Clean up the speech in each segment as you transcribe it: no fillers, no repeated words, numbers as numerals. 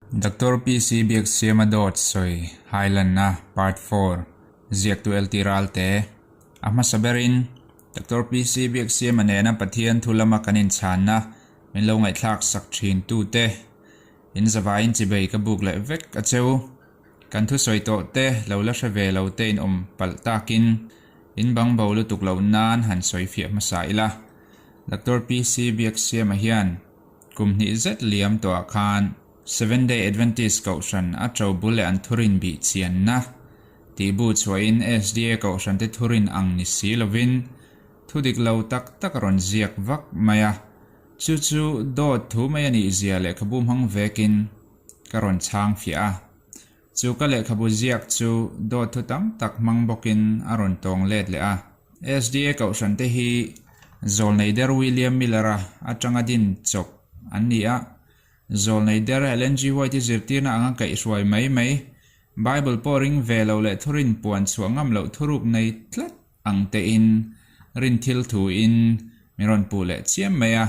Doctor PC Biaksiama dawt sawi hailanna Part 4 Ziaktu LT Ralte A hmasa berin Doctor PC Biaksiama nena Pathian thu lama kan inchhanna min lo ngaihthlak sak thin tute in zavaiin chibei ka buk leh vek a cheu. Kan thusawi tawh te lo la hre ve lo te in awm palh takin in bang bo lutuk loh nan han sawi fiah hmasa ila. Doctor PC Biaksiama hian kum hnih zet liam tawhah khan Seven Day Adventist Kohhran a to bul leh an thurin bih chianna tih bu chhuahin SDA Kohhran te thurin ang ni si lovin thu dik lo tak tak a rawn ziak vak mai a. Chu chu dawt thu mai a nih zia lehkhabu hmang vekin Ka rawn chhang fiah a. Chu ka lehkhabu ziak chu dawt thu tam tak hmang bawkin a rawn tawng let leh a. SDA Kohhran te hi Zawlnei der William Miller-a atanga din chawp an ni a. Zawlnei der Ellen G. White-i zirtirna anga kaihhruai mai mai, Bible pawh ring ve lo leh thurin puan chhuah ngam loh thuruk nei tlat ang tein rin thil thuin min rawn puh leh chiam mai a.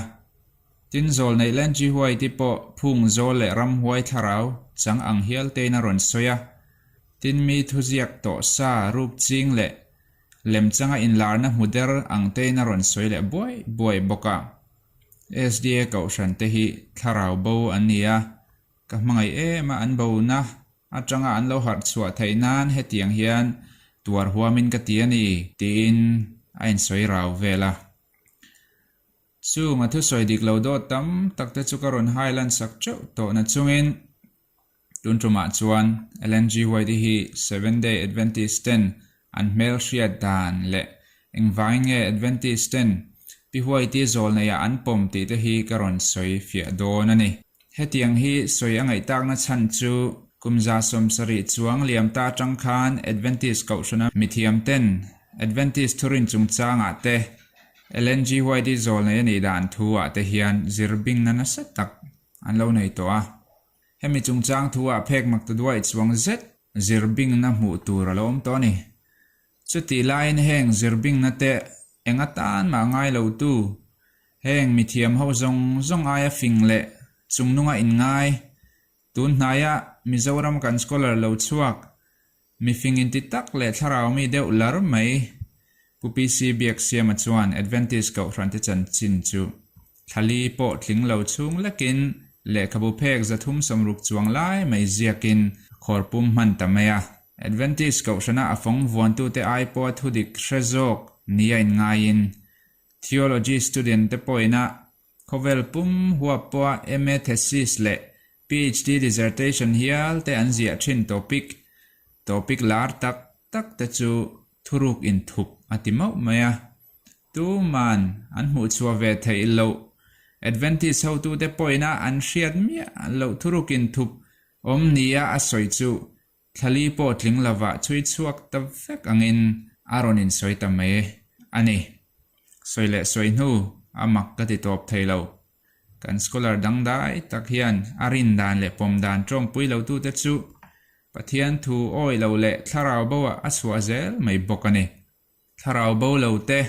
Tin, zawlneih Len G. White-i pawh phung zawl leh ramhuai thlarau chang ang hial tein a rawn sawi a. Tin, mi thuziak tawh sa ruk ching leh lemchanga inlarna hmu der ang tein a rawn sawi leh buai buai bawk a. SDA Kohhran te hi thlarau bo an ni a, ka hmangaih em a an bona atanga an lo harh chhuah theih nan hetiang hian tuar huamin ka ti a ni, tiin a insawi rau vel a. Chung a thusawi dik lo dawt tam tak te chu ka rawn hai lan sak teuh tawh na chungin tun tumah chuan Ellen G. White-i hi Seventh Day Adventist ten an hmel hriat dan leh engvangin nge Adventist ten Pi White-i zawlneiah an pawm tih te hi ka rawn sawi fiah dawn a ni. Hetiang hi sawi a ngaihtakna chhan chu kum 70 chuang liam ta atang khan Adventist Kohhrana mithiam ten Adventist thurin chungchangah te Ellen G. White-i zawlnei a nih dan thu ah te hian zir bingna nasa tak an lo nei tawh a. Hemi chungchang thu ah phek mak ta duai chuang zet zir bingna hmuh tur a lo awm tawh a ni. Chutih laiin heng zir bingna te eng atan mah ngai lo tu, heng mithiam ho zawng zawng aia fing leh chungnunga inngai, tun hnaia Mizoram kan scholar lo chhuak Mifing inti tak leh thlarau mi deuh lar mai Pu PC Biaksiama chuan Adventist Kohhrante chanchin chu thlali pawh tling lo chhung lekin lehkhabu phek 360 chuang lai mai ziakin a khawr pum hman ta mai a. Adventist Kohhrana a fawng vuantute ai pawha thudik hre zawk nia inngaiin Theology student te pawhina Khawvel pum huap pawha MA thesis leh PhD dissertation hial te an ziah thin topic, topic lar tak tak te chu thuruk inthup a ti mauh mai a. Tuman an hmuhchhuah ve theih loh Adventist hotute pawhina an hriat miah loh thuruk inthup awm nia a sawi chu Thlali pawh tling lovah chhui chhuak ta vek angin a rawn insawi ta mai a ni. Sawi leh sawi hnu a mak ka ti tawp thei lo. Kan scholar dangdai tak hian a rin dan leh pawm dan tawngpui lotute chu Pathian thu awi lo leh thlarau boah a chhuah zel mai bawk a ni. Thlarau bo lo te,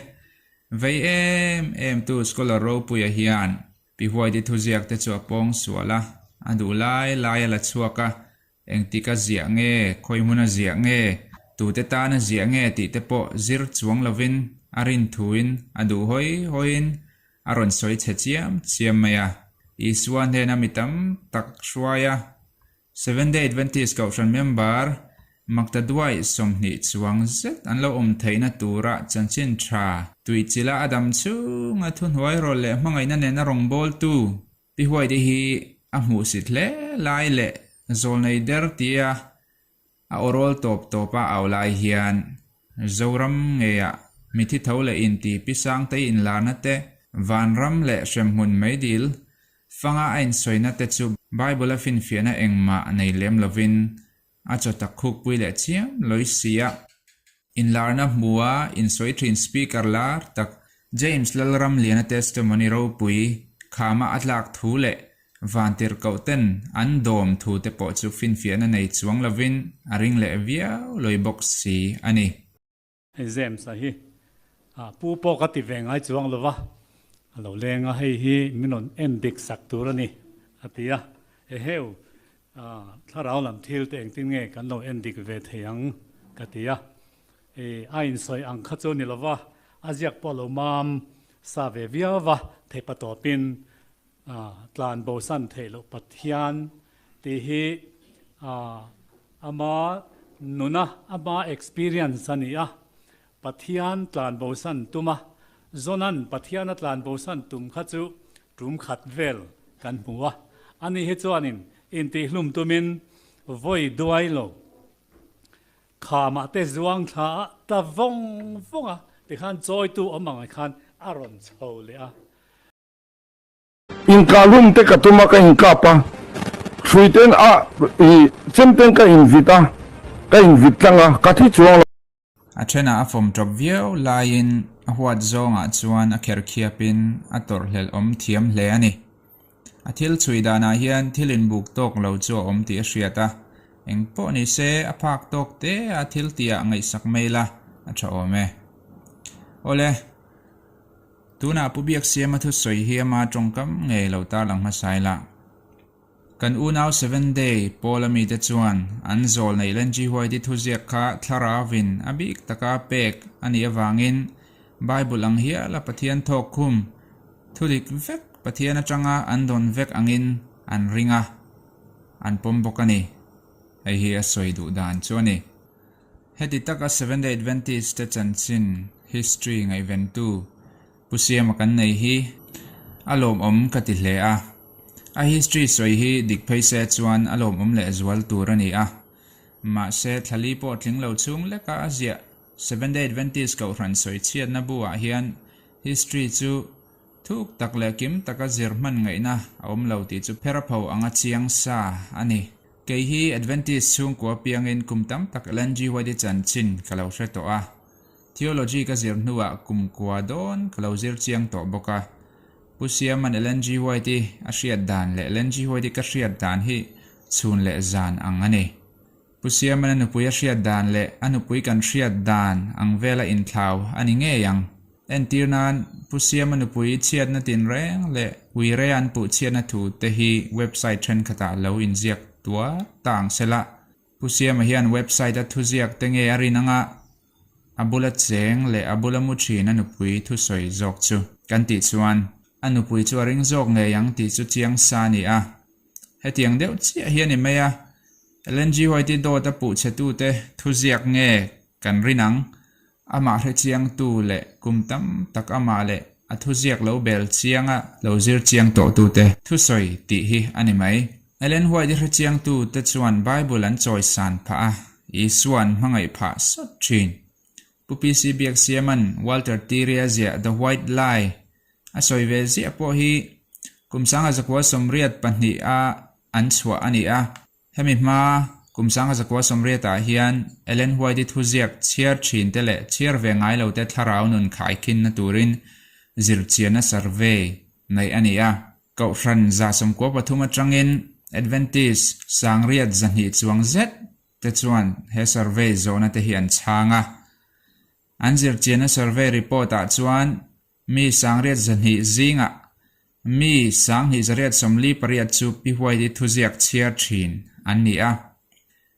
vei em em tu scholar ropuia hian Pi Huaiti thuziak te chu a pawng sual a, a duh lai lai a la chhuak a, engtik a ziah nge, khawi hmun a ziah nge, tute tan a ziah nge tih te pawh zir chuang lovin a rin thuin a duh hawi hawiin a rawn sawi chhe chiam chiam mai a. Isua hnena mi tam tak hruai a, Seventh Day Adventist Kohhran member Maktaduai 20 chuang zet an lo awm theihna tura chanchin tha tuichila a dam chhunga thuhnuai rawlh leh hmangaihna nena rawngbawltu Pi Huaite hi a hmuhsit hle lai leh zawlnei der tia a awrawl tawp tawp a au lai hian Zoram ngeiah mithi tho leh inti Pi Sangtei inlarna te Vanram leh hremhmun meidil Fanga a insawina te chu Bible-a finfiahna engmah nei lem lovin a chaw tak khukpui leh chiam lawi si a. Inlarna hmua insawi thin Speaker lar tak James Lalramliana testimony ropui khama a tlak thu leh vantirhkoh ten an dawm thu te pawh chu finfiahna nei chuang lovin a ring leh viau lawi bawk si a ni. Hei James a hi ah pu pawh ka ti ve ngai chuang lo va, a lo leng a, hei hi min rawn en dik sak tur a ni a ti a, eheu. Thlarau lam thil te engtin nge kan lo en dik ve thei ang ka ti a. A insawi ang kha chu ni lova, a ziak pawh lo mam sa ve viau va, theipa tawpin tlan bosan theih loh Pathian tih hi ama nuna, ama experience a ni a. Pathian tlan bosan tuma Jona'n Pathiana tlan bosan tum kha chu tum khat vel kan hmu a. Ani hi chuanin intihhlum tumin vawi duai lo. Khamah te zuang thla a ta vawng vawng a, tikhan chawitu awm ang khan a rawn chho leh a. Inkahlum te ka tum a, ka inkap a, hrui ten a i chem ten ka invit a, ka invit tlang a, ka thi chuang lo. A thenah a fawm tawp viau laiin a huat zawngah chuan a kher khiapin a tawrhhlelh awm thiam hle a ni. A thil chhui danah hian thil inbuk tawk lo chu a awm tih a hriat a, eng pawh ni se a phak tawk te a thil tihah ngaihsak mai la a tha awm e. Awle, tunah Pu Biaksiama thusawi hi ama tawngkam ngei lo tarlang hmasa ila. Kan unau Seven Day Pawl amite chuan an zawl neih Len G. White-i thuziak kha thlarauvin a bik taka pek a nih avangin Bible ang hiala Pathian thawk khum Thudik vek Pathian atanga an dawn vek angin an ring a, an pawm bawk a ni. Hei hi a sawi duh dan chu a ni. Heti taka Seventh Day Adventist te chanchin, history, ngaihventu Pu Siama kan nei hi a lawmawm ka ti hle a. A history sawi hi dik phei se chuan a lawmawm lehzual tur a ni a. Mahse thlali pawh tling lo chhung leka a ziah Seventh Day Adventist Kohhran sawi chhiatna bu ah hian history chu thuk tak leh kim taka zir hman ngaihna a awm lo tih chu pherapho anga chiang sa a ni. Kei hi Adventist chhungkua piangin kum tam tak Ellen G. White-i chanchin ka lo hre tawh a. Theology ka zir hnuah kum kua dawn ka lo zir chiang tawh bawk a. Pu Siama'n Ellen G. White-i a hriat dan leh Ellen G. White-i ka hriat dan hi chhun leh zan ang a ni. Pu Siama'n a nupui a hriat dan leh a nupui kan hriat dan ang vela inthlau a ni ngei ang. Entir nan, Pu Siama nupui chhiatna tinreng leh uire an puh chhiatna thu te hi website thenkhatah lo inziak tuar ta ang sela. Pu Siama hian website a thuziak te nge a rin anga a bula cheng leh a bula mu thin a nupui thusawi zawk chu kan tih chuan a nupui chu a ring zawk ngei ang tih chu chiang sa a ni a. Hetiang deuh chiah hi a ni mai a, Ellen G. White-i dawt a puh chhetute thuziak nge kan rin ang? Amah hrechiangtu leh kum tam tak amah leh a thuziak lo bel chianga lo zir chiang tawhtute thusawi tih hi a ni mai. Ellen White-i hrechiangtute chuan Bible an chawisan phah a, Isua an hmangaih phah sawt thin. Pu PC Biaksiama'n Walter Tiri-a ziah The White Lie A sawi ve ziah pawh hi kum 1982 a an chhuah a ni a. Hemi hma kum 1980 ah hian Ellen White-i thuziak chhiar thin te leh chhiar ve ngai lo te thlarau nun khaikhinna turin zirchianna survey neih a ni a. Kohhran 93 atangin Adventist 802 chuang zet te chuan he survey zawhna te hi an chhang a. An zirchianna survey report ah chuan Mi 802 zingah mi 2148 chu Pi White-i thuziak chhiar thin an ni a,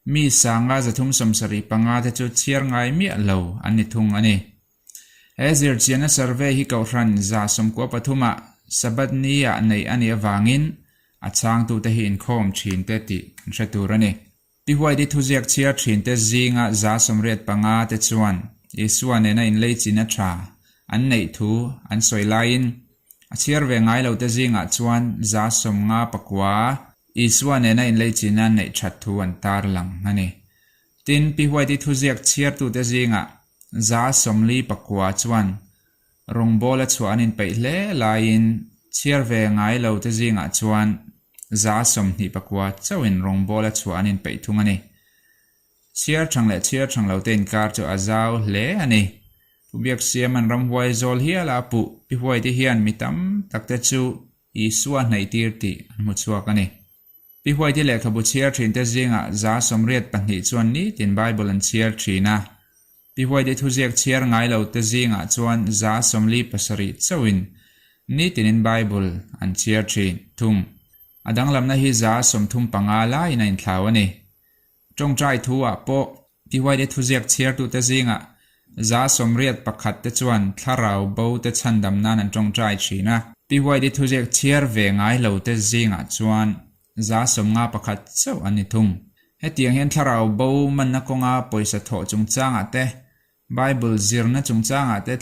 mi 5375 te chu chhiar ngai miah lo an ni thung a ni. He zirchianna survey hi Kohhran 93 ah Sabbath ni-ah neih a nih avangin a chhangtute hi inkhawm thin te tih kan hre tur a ni. Pi White-i thuziak chhiar thinte zinga 85 te chuan Isua nena inleichin a tha an neih thu an sawi laiin, a chhiar ve ngai lote zingah chuan 59 Isua nena inleichin a neih that thu an tarlang a ni. Tin, Pi White-i thuziak chhiartute zingah 49 chuan Rawngbawl a chhuah an inpeih hle laiin chhiar ve ngai lo te zingah chuan 29 chauhin rawngbawl a chhuah an inpeih thung a ni. Chhiar thang leh chhiar thang lo te inkar chu a zau hle a ni. Pu Biaksiama'n ramhuai zawl hiala a puh Pi Huaite hian mi tam tak te chu Isua hnaihtir tih an hmu chhuak a ni. Pi Huaite lehkhabu chhiar thinte zingah 82 chuan nitin Bible an chhiar thin a. Pi Huaite thuziak chhiar ngai lote zingah chuan 47 chauhin nitinin Bible an chhiar thin thung. A danglamna hi 35% laiin a inthlau a ni. Tawngtai thu-ah pawh PYD thuziak chhiartute zingah 81% te chuan thlarau bo te chhandam nan an tawngtai thin a. PYD thuziak chhiar ve ngai lo te zingah chuan 51% chauh an ni thung. Hetiang hian thlarau bo manna kawnga pawisa thawh chungchangah te, Bible zirna chungchangah te,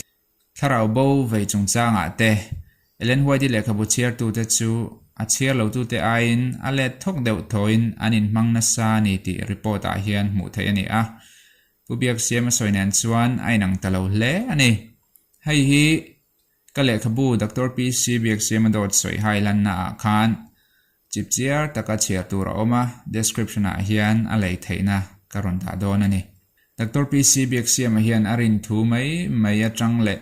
Thlarau bo vei chungchangah te, Ellen White-i lehkhabu chhiartute chu a chhiar lotute aiin a let thawk deuh thawin an inhmang nasa a ni tih report-ah hian hmuh theih a ni a. Pu Biaksiama sawi nen chuan a inang ta lo hle a ni. Hei hi ka lehkhabu Doctor PC Biaksiama dawt sawi hai lannaah khan chipchiar taka chhiar tur a awm a, description-ah hian a lei theihna ka rawn dah dawn a ni. Doctor PC Biaksiama hian a rin thu mai mai atang leh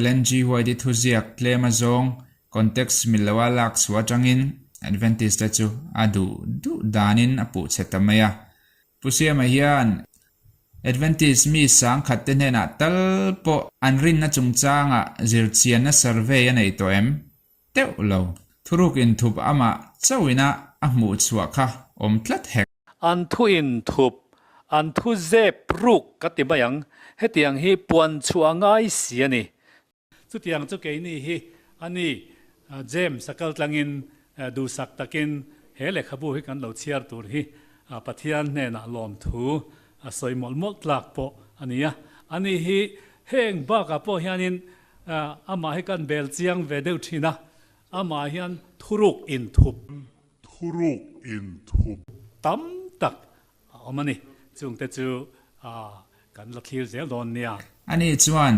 LNG White-i thuziak tlem azawng context mil loa lak chhuah atangin Adventist te chu a duh duh danin a puh chhe ta mai a. Pu Siama hian Adventist mi sangkhat te hnenah tal pawh an rinna chungchangah zirchianna survey a nei tawh em? Teuh lo. Thuruk inthup amah chauhina a hmuh chhuah kha awm tlat hek. An thu inthup, an thu zep ruk ka ti mai ang. Hetiang hi puan chhuah ngai si a ni. Chutiang chu keini hi a ni. James a kal tlangin duhsak takin he lehkhabu hi kan lo chhiar tur hi Pathian hnenah lawmthu a sawi mawlh mawlh tlak pawh a ni a. Ani hi heng bakah pawh hianin amah hi kan bel chiang ve deuh thin a, amah hian thuruk inthup. Thuruk inthup. Tam tak a awm a ni. Chungte chu kan la thlir zel dawn nia. Ani chuan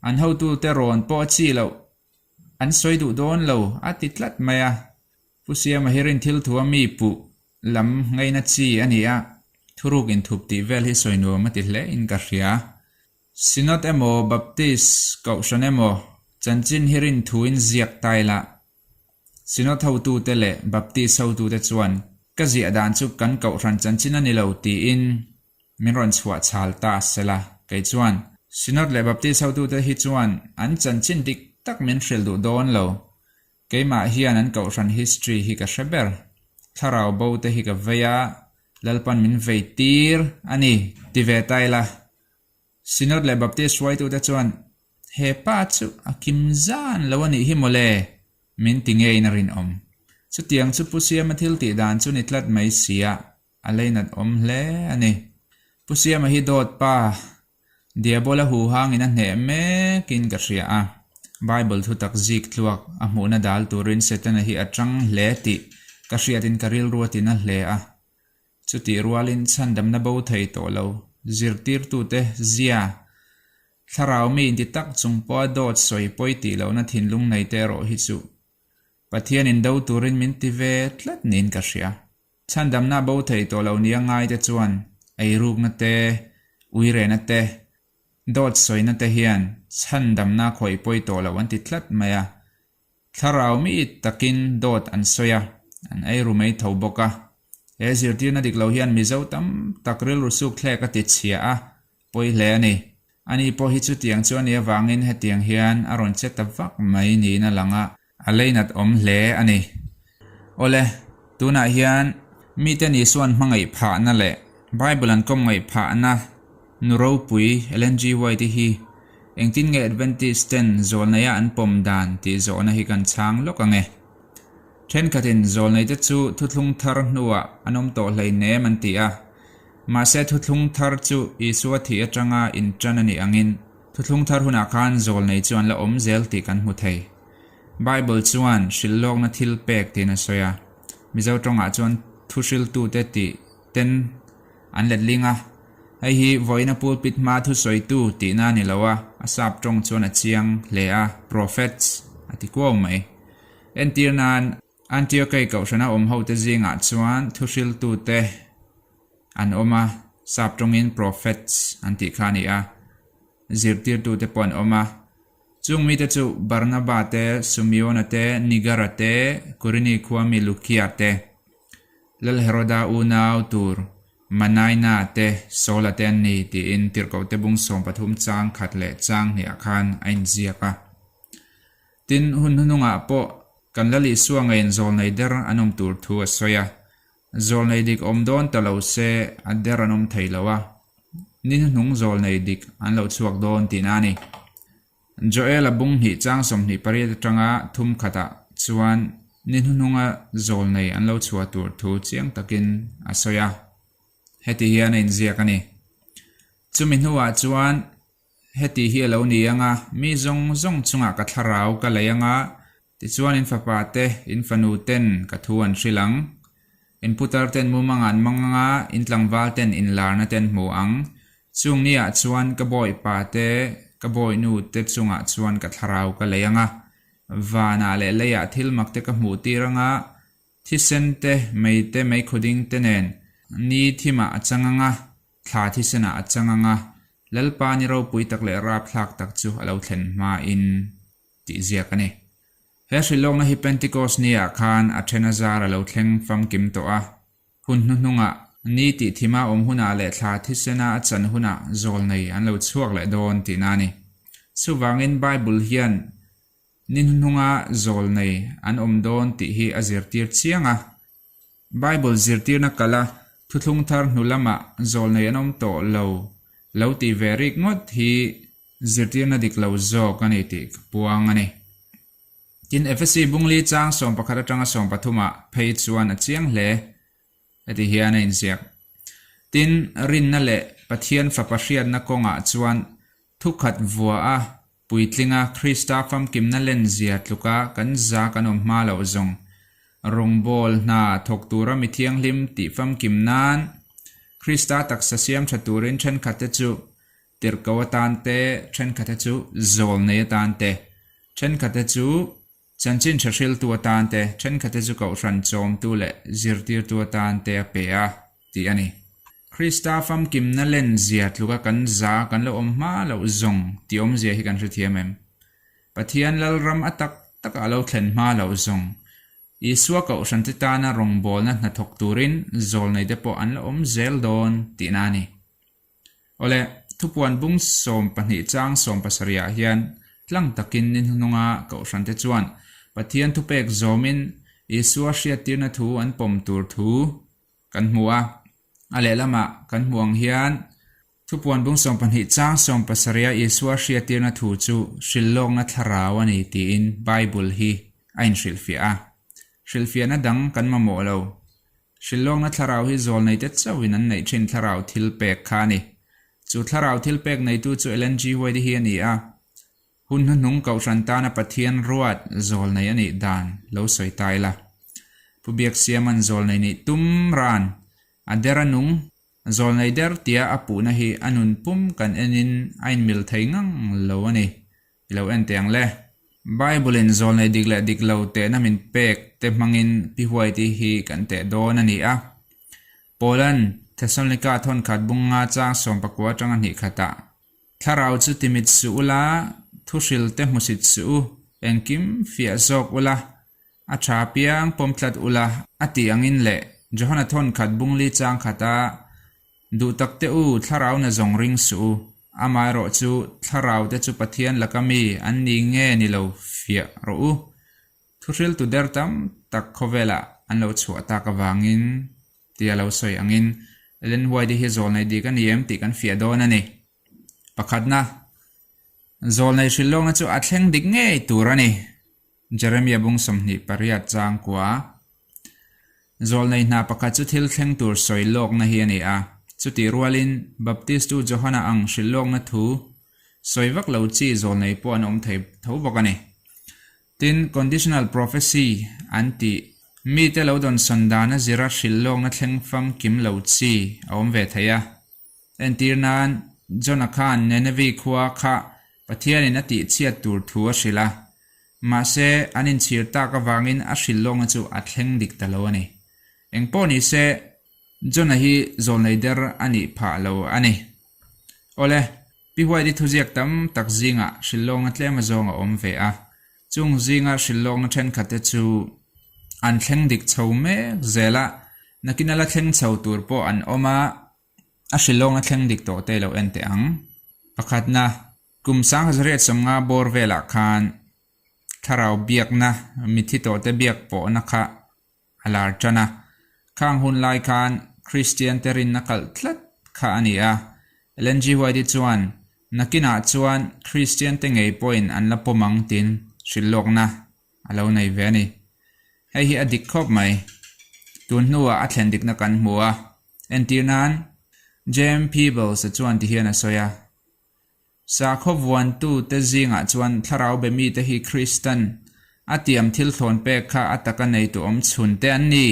an hotute rawn pawh a chi loh an sawi duh dawn lo a ti tlat mai a. Pu Siama hi rin thil thua mi puh lam ngaina chi a ni a, thuruk inthup tih vel hi sawi nuam a ti hle in ka hria. Synod emaw Baptist Kohhran emaw chanchin hi rin thuin ziak ta ila Synod hotute leh Baptist hotute chuan ka ziah dan chu kan Kohhran chanchin a ni lo tiin min rawn chhuah chhal ta sela. Kei chuan Synod leh Baptist hotute hi chuan an chanchin dik tak min hrilh duh dawn lo. Keimah hian an Kohhran history hi ka hre ber. Thlarau bo te hi ka vei a, Lalpan min vei tir a ni ti ve ta ila. Synod leh Baptist hruaitute chuan, He pa chu a kim zan lo a nih hi mawle, min ti ngeiin a rinawm. Chutiang chu Pu Siama thil tih dan chu ni tlat mai si a, a leinat awm hle a ni. Pu Siama hi dawt pa, Diabola huhangin a hneh mekin ka hria a. Bible thutak zik tluak a hmuhna dal turin Setana hi a tang hle tih ka hriatin ka rilru a tina hle a. Chutih rualin chhandamna bo thei tawh lo, zirtirtute zia, thlarau mi inti tak chung pawha dawt sawi pawi tih lohna thinlung nei te erawh hi chu Pathianin do turin min ti ve tlat niin ka hria. Chhandamna bo thei tawh lo nia ngaite chuan eirukna te, uirehna te, dawt sawina te hian chhandamna khawih pawi tawh lo an ti tlat mai a. Thlarau mi takin dawt an sawi a, an ei ru mai tho bawk a. He zirtirna dik lo hian Mizo tam tak rilru suk thlek a ti chhia a, pawi hle a ni. Ani pawh hi chutiang chu a nih avangin hetiang hian a rawn che ta vak mai niin a lang a, a leinat awm hle a ni. Awle, tunah hian mite Isua'n hmangaih phahna leh Bible an kawm ngaih phahna nu ropui Ellen G. White-i hi engtin nge Adventist ten zawlneia an pawm dan tih zawhna hi kan chhang lawk ang e. Thenkhatin zawlneite chu thuthlung thar hnuah an awm tawh hleinem an ti a, mahse thuthlung thar chu Isua thih atanga intan a nih angin thuthlung thar hunah khan zawlnei chu an la awm zel tih kan hmu thei. Bible chuan hrilhlawkna thil pek tiin a sawi a, Mizo tawngah chuan thuhriltute tih ten an letling a, hei hi vawiina pulpit hmaa thusawitu tihna a ni lo a, a sap tawng chuan a chiang hle a, prophets a ti kuau mai. Entir nan, Antiochei kohhrana awm hote zingah chuan thuhriltute an awm a, sap tawngin prophets an tih kha a ni a, zirtirtute pawh an awm a. Chung mite chu Barnaba te, Sumeona te, Nigara te, Kurini khua mi Lukia te, Lal Heroda unau tur Manaina te, Saula te an ni tiin Tirhkohte bung 13 chang khat leh chang hniah khan a inziak a. Tin, hun hnuhnungah pawh. Kan Lal Isua ngeiin zawlnei der an awm tur thu a sawi a. Zawlnei dik awm dawn ta lo se a der an awm thei lo a, ni hnuhnung zawlnei dik an lo chhuak dawn tihna a ni. Joel-a bung hnih chang 28 atanga thum khatah chuan ni hnuhnunga zawlnei an lo chhuah tur thu chiang takin a sawi a. Heti hian a inziak a ni. Chumi hnuah chuan Heti hi a lo ni ang a, mi zawng zawng chungah ka thlarau ka lei ang a, tichuan in fapa te, in fanu ten ka thu an hrilh ang. In putar ten mumang an mang ang a, in tlangval ten in larna ten hmu ang. Chung niah chuan ka bawipa te, ka bawihnu te chungah chuan ka thlarau ka lei ang a, vanah leh leiah thil mak te ka hmuh tir ang a, thisen te, mei te, meikhawding te nen ni thimah a chang ang a, Thla thisenah a chang ang a, Lalpa ni ropui tak leh rapthlak tak chu a lo thlen hmain tih ziak a ni. He hrilhlawkna hi Pentecost niah khan a then a zar a lo thleng famkim tawh a, hun hnuhnungah ni tih thima awm hunah leh thla thisena a chan hunah zawlnei an lo chhuak leh dawn tihna a ni. Chuvangin Bible hian ni hnuhnunga zawlnei an awm dawn tih hi a zirtir chiang a, Bible zirtirna kal a, thuthlung thar hnu lamah zawlnei an awm tawh lo lo tih ve rik ngawt hi zirtirna dik lo zawk a ni tih ka puang a ni. Tin, Efesi bungli chang 11 atanga 13 ah phei chuan a chiang hle. Heti hian a inziak. Tin, rinna leh Pathian Fapa hriatna kawngah chuan thukhat vua a Puitlinga Krista famkimna lenzia tluka kan za kan awm hma loh zawng rawngbawl hna thawk tura mi thianghlim tih famkim nan Krista taksa siam tha turin thenkhatte chu tirhko atan te, thenkhatte chu zawlnei atan te, thenkhatte chu Chanchin tha hriltu atan te, thenkhatte chu kohhran chawmtu leh zirtirtu atan te a pe a, tih a ni. Krista famkimna lenzia tluka kan za kan lo awm hma loh zawng tih awmzia hi kan hrethiam em? Pathian Lalram a tak takah a lo thlen hma loh zawng, Isua kohhran te tana rawngbawlna hnathawk turin zawlneite pawh an la awm zel dawn tihna a ni. Awle, thupuan bung 12 chang 70 ah hian tlang takin ni hnuhnunga kohhrante chuan Pathian thupek zawmin Isua hriattirna thu an pawm tur thu kan hmu a. A lehlamah kan hmuh ang hian thupuan bung 12 chang 70 a Isua hriattirna thu chu hrilhlawkna thlarau a ni tiin Bible hi a inhrilhfiah a. Hrilhfiahna dang kan mamawh lo. Hrilhlawkna thlarau hi zawlneite chauhin an neih thin thlarau thil pek kha a ni. Chu thlarau thil pek neitu chu Ellen G. White hi a ni a. Hun hnuhnung Kohhran tana Pathian ruat zawlnei a nih dan lo sawi ta ila. Pu Biaksiama'n zawlnei nih tum ran a der a nung, zawlnei der tia a puhna hi a nun pum kan enin a inmil thei ngang lo a ni. I lo en teh ang le. Bible-in zawlnei dik leh dik lo tehna min pek te hmangin Pi Huaiti hi kan teh dawn a ni a. Paula'n Thessalonika thawnkhat bung nga chang 19 atanga hnih khatah, Thlarau chu timit suh ula, thuhril te hmusit suh u, engkim fiah zawk ula, a tha piang pawm tlat ula, a tih angin leh Johana thawnkhat bung li chang khata Duh tak teh u, thlarau na zawng ring suh u. Amaherawh chu, thlarau te chu Pathian laka mi an ni nge ni lo fiah rawh u. Thuhriltu der tam tak khawvelah an lo chhuah tak avangin tia lo sawi angin Ellen White hi zawlnei dik a ni em tih kan fiah dawn a ni. Pakhatna, zawlnei hrilhlawkna chu a thleng dik ngei tur a ni. Jeremia bung 28 chang kua. Zawlnei hna pakhat chu thil thleng tur sawi lawkna hi a ni a. Chutih rualin Baptistu Johana ang hrilh lawkna thu sawi vak lo chi zawlnei pawh an awm thei tho bawk a ni. Tin, conditional prophecy an tih mite lo dawnsawn dana zira hrilh lawkna thleng famkim lo chi a awm ve thei a. Entir nan, Jona khan Nenevi khua kha Pathianin a tihchhiat tur thu a hrilh a, mahse an inchhir tak avangin a hrilh lawkna chu a thleng dik ta lo a ni. Engpawh ni se, Jona hi zawlnei der a nih phah lo a ni. Awle, Pi White-i thuziak tam tak zingah hrilh lawkna tlem azawng a awm ve a, chung zinga hrilh lawkna thenkhatte chu an thleng dik chho mek zel a, nakin a la thleng chho tur pawh an awm a, A hrilhlawkna thleng dik tawh te lo en teh ang. Pakhatna, kum 1950 bawr velah khan. Thlarau biakna, mithi tawhte biak pawhna kha a lar tan a. Khang hun lai khan Kristiante rinna kalh tlat kha a ni a. Ellen G. White-i chuan, Nakinah chuan Kristiante ngei pawhin an la pawm ang tiin hrilh lawkna a lo nei ve a ni. Hei hi a dik khawp mai. Tun hnuah a thlen dikna kan hmu a. Entir nan, James Peebles-a chuan tihian a sawi a, Sakhaw vuantute zingah chuan thlarau be mite hi Kristan a tiam thil thlawn pek kha a taka neitu awm chhun te an ni.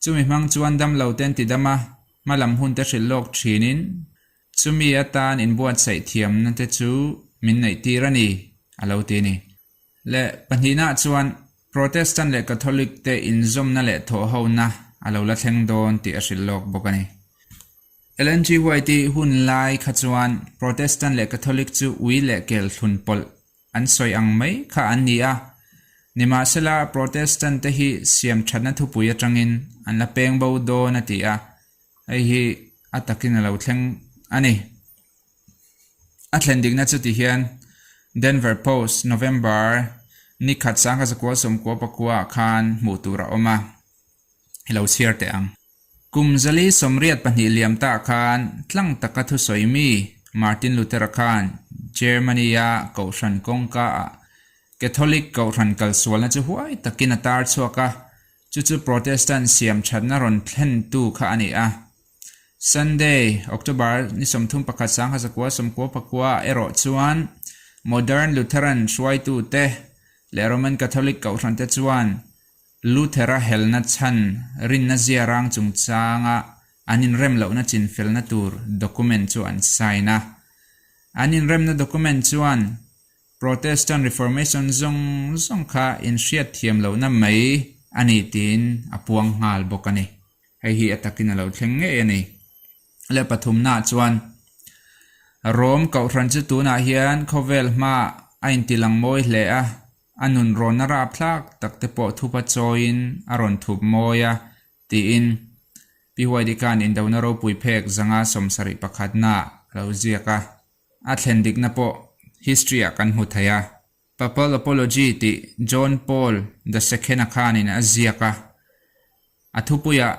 Chumi hmang chuan damlo ten ti dam a, hmalam hun te hrilh lawk thinin chumi atan inbuatsaih thiamna te chu min neih tir a ni, a lo ti a ni. Leh pahnihnaah chuan Protestant leh Catholic te inzawmna leh thawhhona a lo la thleng dawn tih a hrilh lawk bawk a ni. Ellen G. White-i hun lai kha chuan Protestant leh Catholic chu ui leh kel thlun pawlh an sawi ang mai kha an ni a. Nimahsela, Protestant te hi siam thatna thupui atangin an la peng bo dawn a ti a, hei hi a takin a lo thleng a ni. A thlen dikna chu ti hian Denver Post November ni khat sangkhat zakua sawmkua pakua ah khan hmuh tur a awm a, i lo chhiar teh ang. Kum zali 82 liam tah khan tlang taka thusawi mi Martin Luther-a khan Germany-a Kohhran kawngka ah Catholic Kohhran kalsualna chu huai takin a tar chhuak a, chu chu Protestant siam thatna rawn thlentu kha a ni a. Sunday, October ni 31 1994 ah erawh chuan Modern Lutheran hruaitute leh Roman Catholic kohhrante chuan Luther-a helna chhan rinna ziarang chungchanga an inrem lohna chinfelna tur document chu an sign a. An inremna document chuan Protestant Reformation zawng zawng kha inhriat thiam lohna mai a ni tiin a puang nghal bawk a ni. Hei hi a takin a lo thleng ngei a ni. Leh pathumnaah chuan Rom Kohhran chu tunah hian khawvel hmaah a intilang mawi hle a, a nun rawnna rapthlak tak te pawh thupa chawiin a rawn thup mawi a tiin Pi Huaidi khan indona ropui phek zanga 71 naah a lo ziak a. A thlen dikna pawh history ah kan hmu thei a. Papal Apology tih John Paul the Second-a khanin a ziak a. A thupuiah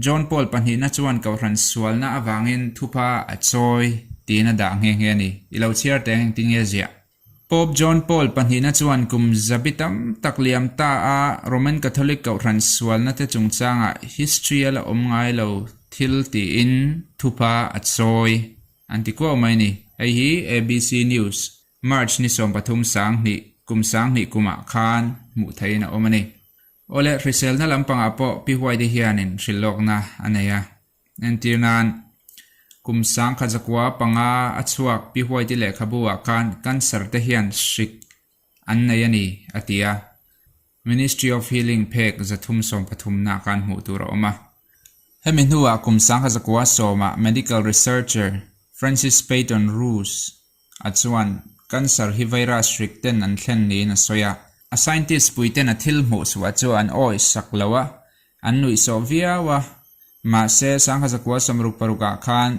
John Paul pahnihna chuan Kohhran sualna avangin thupha a chawi tiin a dah nghe nghe a ni. I lo chhiar teh ang engtin nge ziah? Pope John Paul pahnihna chuan kum zabi tam tak liam ta a Roman Catholic Kohhran sualna te chungchangah history a la awm ngai lo thil tiin thupha a chawi an ti kuau mai a ni. Hei hi ABC News March ni 13 sanghnih kum sanghnih kumah khan hmuh theihin a awm a ni. Awle, hriselna lampangah pawh Pi Huaite hianin hrilhlawkna a nei a. Entir nan, kum 1905 a chhuak Pi Huaite lehkhabu ah khan cancer te hian hrik an nei a ni, a ti a. Ministry of Healing phek 313 nah khan hmuh tur a awm a. Hemi hnuah kum 1910 ah medical researcher Francis Peyton Rous a chuan cancer hi virus hrik ten an thlen niin a sawi a. A scientist pui ten a thil hmuh chhuah chu an awih sak lo a, an nuihsawh viau a. Mahse, 1966 ah khan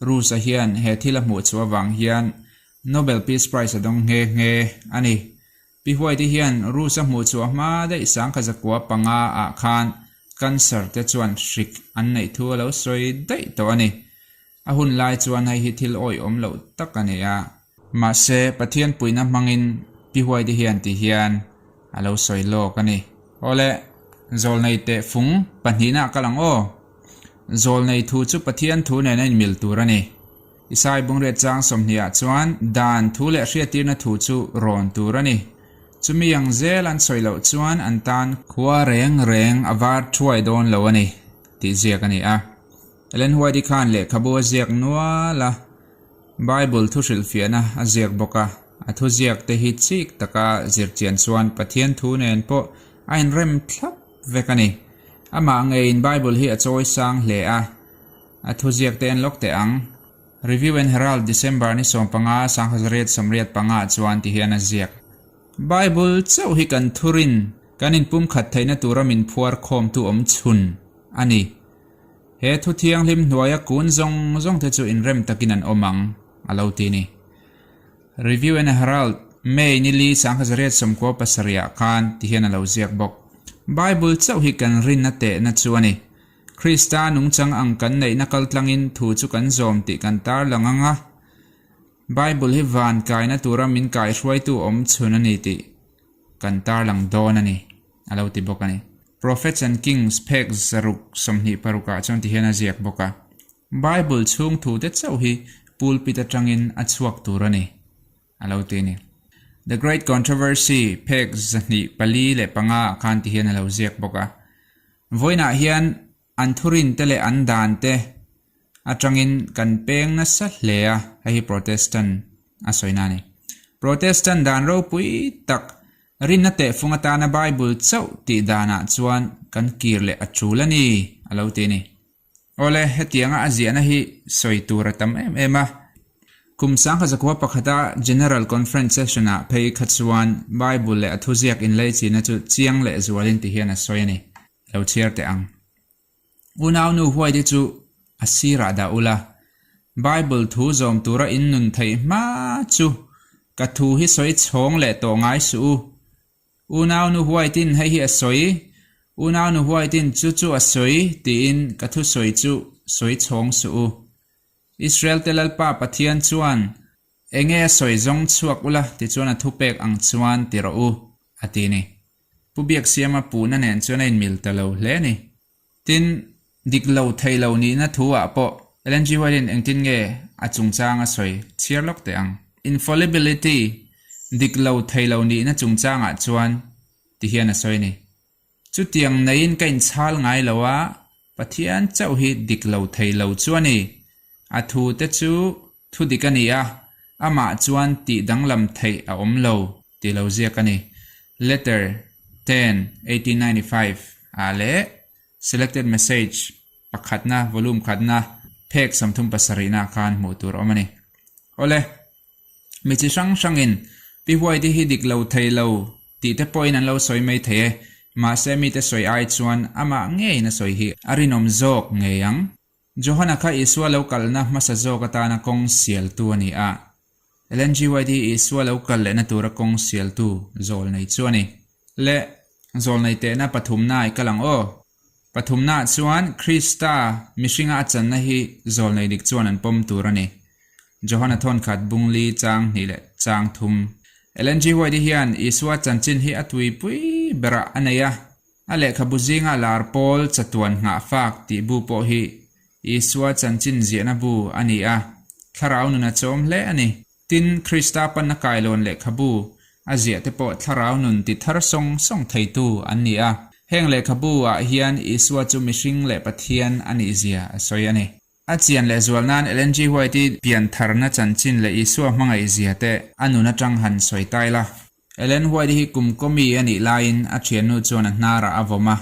Rous-a hian he thil a hmuh chhuah avang hian Nobel Peace Prize a dawng nghe nghe a ni. Pi Huaite hian Rous-a hmuh chhuah hma daih 1905 ah khan cancer te chuan hrik an neih thu a lo sawi daih tawh a ni. A hun lai chuan hei hi thil awihawm loh tak a ni a. Mahse, Pathian puihna hmangin Pi Huaite hian ti hian a lo sawi lawk a ni. Awle, zawlnei teh fung pahnihna a kal ang aw. Zawlnei thu chu Pathian thu nen a inmil tur a ni. Isai Bungriat chang 20 ah chuan dan thu leh hriattirna thu chu rawn tur a ni. Chumi ang zel an sawi loh chuan an tan khua reng reng a var thuai dawn lo a ni tih ziak a ni a. Ellen White-i khan lehkhabu a ziak nual a, Bible thu hrilhfiahna a ziak bawk a. A thuziak te hi chik taka zirchian chuan Pathian thu nen pawh a inrem thlap vek a ni. Amah ngeiin Bible hi a chawi sang hle a, a thuziak te en lawk teh ang. Review and Herald December ni 15 1985 ah chuan ti hian a ziak. Bible chauh hi kan thurin kan inpumkhat theihna tura min phuar khawmtu awm chhun a ni. He thu thianghlim hnuaia kun zawng zawng te chu inrem takin an awm ang, a lo ti ni. Review and Herald. May ni li 1997 ah khan ti hian a lo ziak bawk. Bible chauh hi kan rinna tehna chu a ni. Krista nungchang ang kan neihna kaltlangin thu chu kan zawm tih kan tarlang ang a, Bible hi van kaina tura min kaihruaitu awm chhun a ni tih kan tarlang dawn a ni, a lo ti bawk a ni. Prophets and Kings phek 626 ah chuan ti hian a ziak bawk a, Bible chhung thute chauh hi pulpit atangin a chhuak tur a ni, a lo ti a ni. The Great Controversy phek 245 ah khan ti hian a lo ziak bawk a. Vawiinah hian an thurinte leh an dante atangin kan peng nasa hle a, hei hi Protestant a sawina a ni. Protestant dan ropui tak rinna tehfung atana Bible chauh tih danah chuan kan kir leh a tul a ni, a lo ti a ni. Awle, hetianga a ziahna hi sawi tur a tam em em a. Kum 1900 pakhata General Conference session-ah phei kha chuan Bible leh a thuziak inleichina chu chiang leh zualin ti hian a sawi a ni. Lo chhiar teh ang. Unaunu huaite chu a sirah dah ula, Bible thu zawm tura in nun theih hma chu ka thu hi sawi chhawng leh tawh ngai suh u. Unaunu huaitin hei hi a sawi, unaunu huaitin chu chu a sawi tiin ka thu sawi chu sawi chhawng suh u. Israel-te Lalpa Pathian chuan enge a sawi zawng chhuak ula tichuan a thupek ang chuan ti rawh u, a ti ni. Pu Biaksiama puhna nen chuan a inmil ta lo hle a ni. Tin, dik lo thei lo nihna thu ah pawh Ellen G. White-in engtin nge a chungchang a sawi chhiar lawk teh ang. Infallibility, dik lo thei lo nihna chungchangah chuan ti hian a sawi a ni. Chutiang neiin ka inchhal ngai lo a, Pathian chauh hi dik lo thei lo chu a ni. A thu te chu thu dik a ni a, amah chuan tih danglam theih a awm lo tih lo ziak a ni. Letter, 10, 1895 ah leh Selected Message pakhatna, volume khatna, phek 37 nah khan hmuh tur a awm a ni. Awle, mi chi hrang hrangin Pi Huaite hi dik lo thei lo tih te pawhin an lo sawi mai thei e, mahse mite sawi ai chuan amah ngeiin a sawi hi a rinawm zawk ngei ang. Johana kha Isua lo kalna hmasa zawk atana kawng sialtu a ni a. Ellen G. White hi Isua lo kal lehna tura kawng sialtu zawl nei chu a ni. Le, zawl nei tehna pathumna i kal ang aw. Pathumnaah chuan Krista mihringa a channa hi zawl nei dik chuan an pawm tur a ni. Johana thawnkhat bungli chang hnih leh chang thum. Ellen G. White hian Isua chanchin hi a tuipui berah a nei a. A lehkhabu zinga lar pawl chatuan nghahfak tih bu pawh hi Isua chanchin ziahna bu a ni a, thlarau nun a chawm hle a ni. Tin, Krista panna kailawn lehkhabu a ziah te pawh thlarau nun ti thar sawng sawng theitu an ni a. Heng lehkhabu ah hian Isua chu mihring leh Pathian a nih zia a sawi a ni. A chian leh zual nan Ellen G. White-i piantharna chanchin leh Isua hmangaih zia te a nun atang han sawi tai la. Ellen White hi kum kawmi a nih laiin a thiannu chuan a hnarah a vawm a.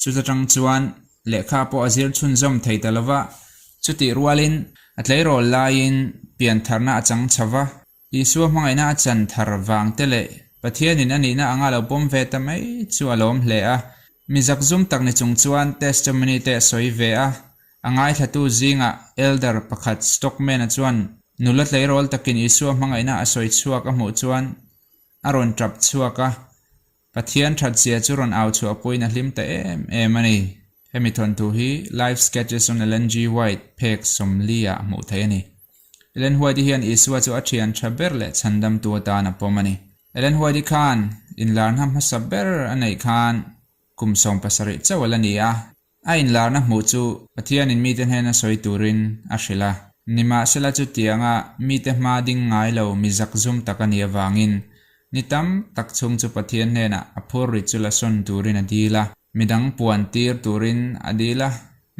Chuta tang chuan lehkha pawh a zir chhunzawm thei ta lova, chutih rualin a tleirawl laiin piantharna a chang chho va. Isua hmangaihna a chan thar vang te leh Pathianin a nihna anga lo pawm ve ta mai chu a lawm hle a. Mi zakzum tak ni chung chuan testimony te a sawi ve a, a ngaithlatu zingah elder pakhat Stockman-a chuan nula tleirawl takin Isua hmangaihna a sawi chhuak a hmuh chuan a rawn tap chhuak a, Pathian thatzia chu rawn au chhuah pawhin a hlim ta em em a ni. Hemi thawnthu hi Life Sketches on Ellen G. White phek sawmli-ah hmuh theih a ni. Ellen White-i hian Isua chu a thian tha ber leh chhandamtu atan a pawm a ni. Ellen White-i khan inlarna hmasa ber a neih khan kum 70 chauh a la ni a, A inlarna hmuh chu Pathianin mite hnena sawi turin a hrilh a. Nimahsela chutianga mite hma ding ngai lo mi zakzum tak a nih avangin ni tam tak chhung chu Pathian hnenah a phur ri chu la sawn turin a dil a, midang puan tir turin a dil a,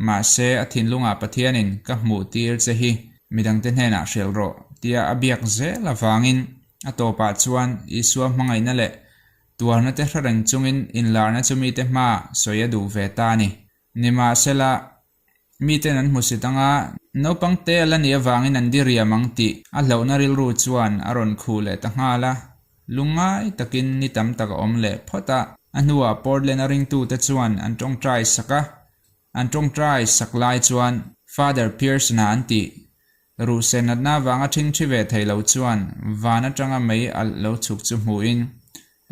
mahse a thinlungah Pathianin ka hmuh tir che hi midangte hnenah hrilh rawh tia a biak zel avangin a tawpah chuan Isua hmangaihna leh Tuarna te hre reng chungin inlarna chu mite hma sawi a duh ve ta a ni. Nimahsela, miten an hmusit anga naupang te a la nih avangin an diriam ang tih a hlauhna rilru chuan a rawn khuh leh ta nghal a. Lungngai takin ni tam tak a awm leh phawt a. A hnuah Portland a ringtute chuan an tawngtai sak a. An tawngtai sak lai chuan Father Pearson-a an tih. Ruhseh natna avanga ṭhingṭhi ve thei lo chuan van aṭanga mei alh lo chhuk chu hmuhin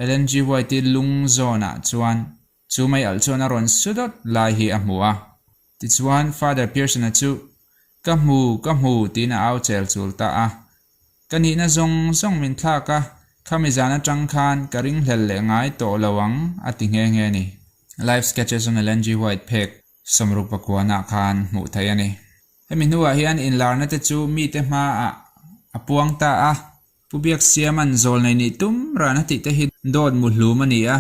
Ellen G. White-i lung zawnah chuan chu mei alh chuan a rawn su dawt lai hi a hmu a. Tichuan, Father Pearson-a chu, Ka hmu, ka hmu, tiin a au chel chul ta a. Ka nihna zawng zawng min thlak a, khami zan aṭang khan ka ringhlel leh ngai tawh lo ang, a ti nghe nghe a ni. Life Sketches on Ellen G. White phek 60 pakuanah khan hmuh theih a ni. Hemi hnuah hian inlarna te chu mite hmaah a puang ta a, Pu Biaksiama'n zawlnei nih tum ran a tih te hi dawt muhlum a ni a,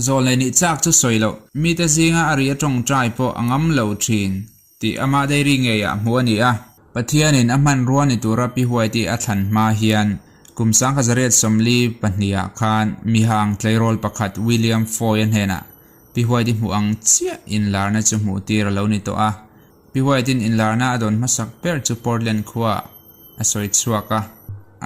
zawlnei nih chak chu sawi loh, mite zinga a ri a tawngtai pawh a ngam lo thin tih amah dairy ngeiah hmuh a ni a. Pathianin a hmanrua ni tura Pi Huaiti a thlan hma hian kum 1942 khan mihang tleirawl pakhat William Foy-a hnenah Pi Huaiti hmuh ang chiah inlarna chu hmuh tir a lo ni tawh a. Pi White-in inlarna a dawn hmasak ber chu Portland khuaah a sawi chhuak a.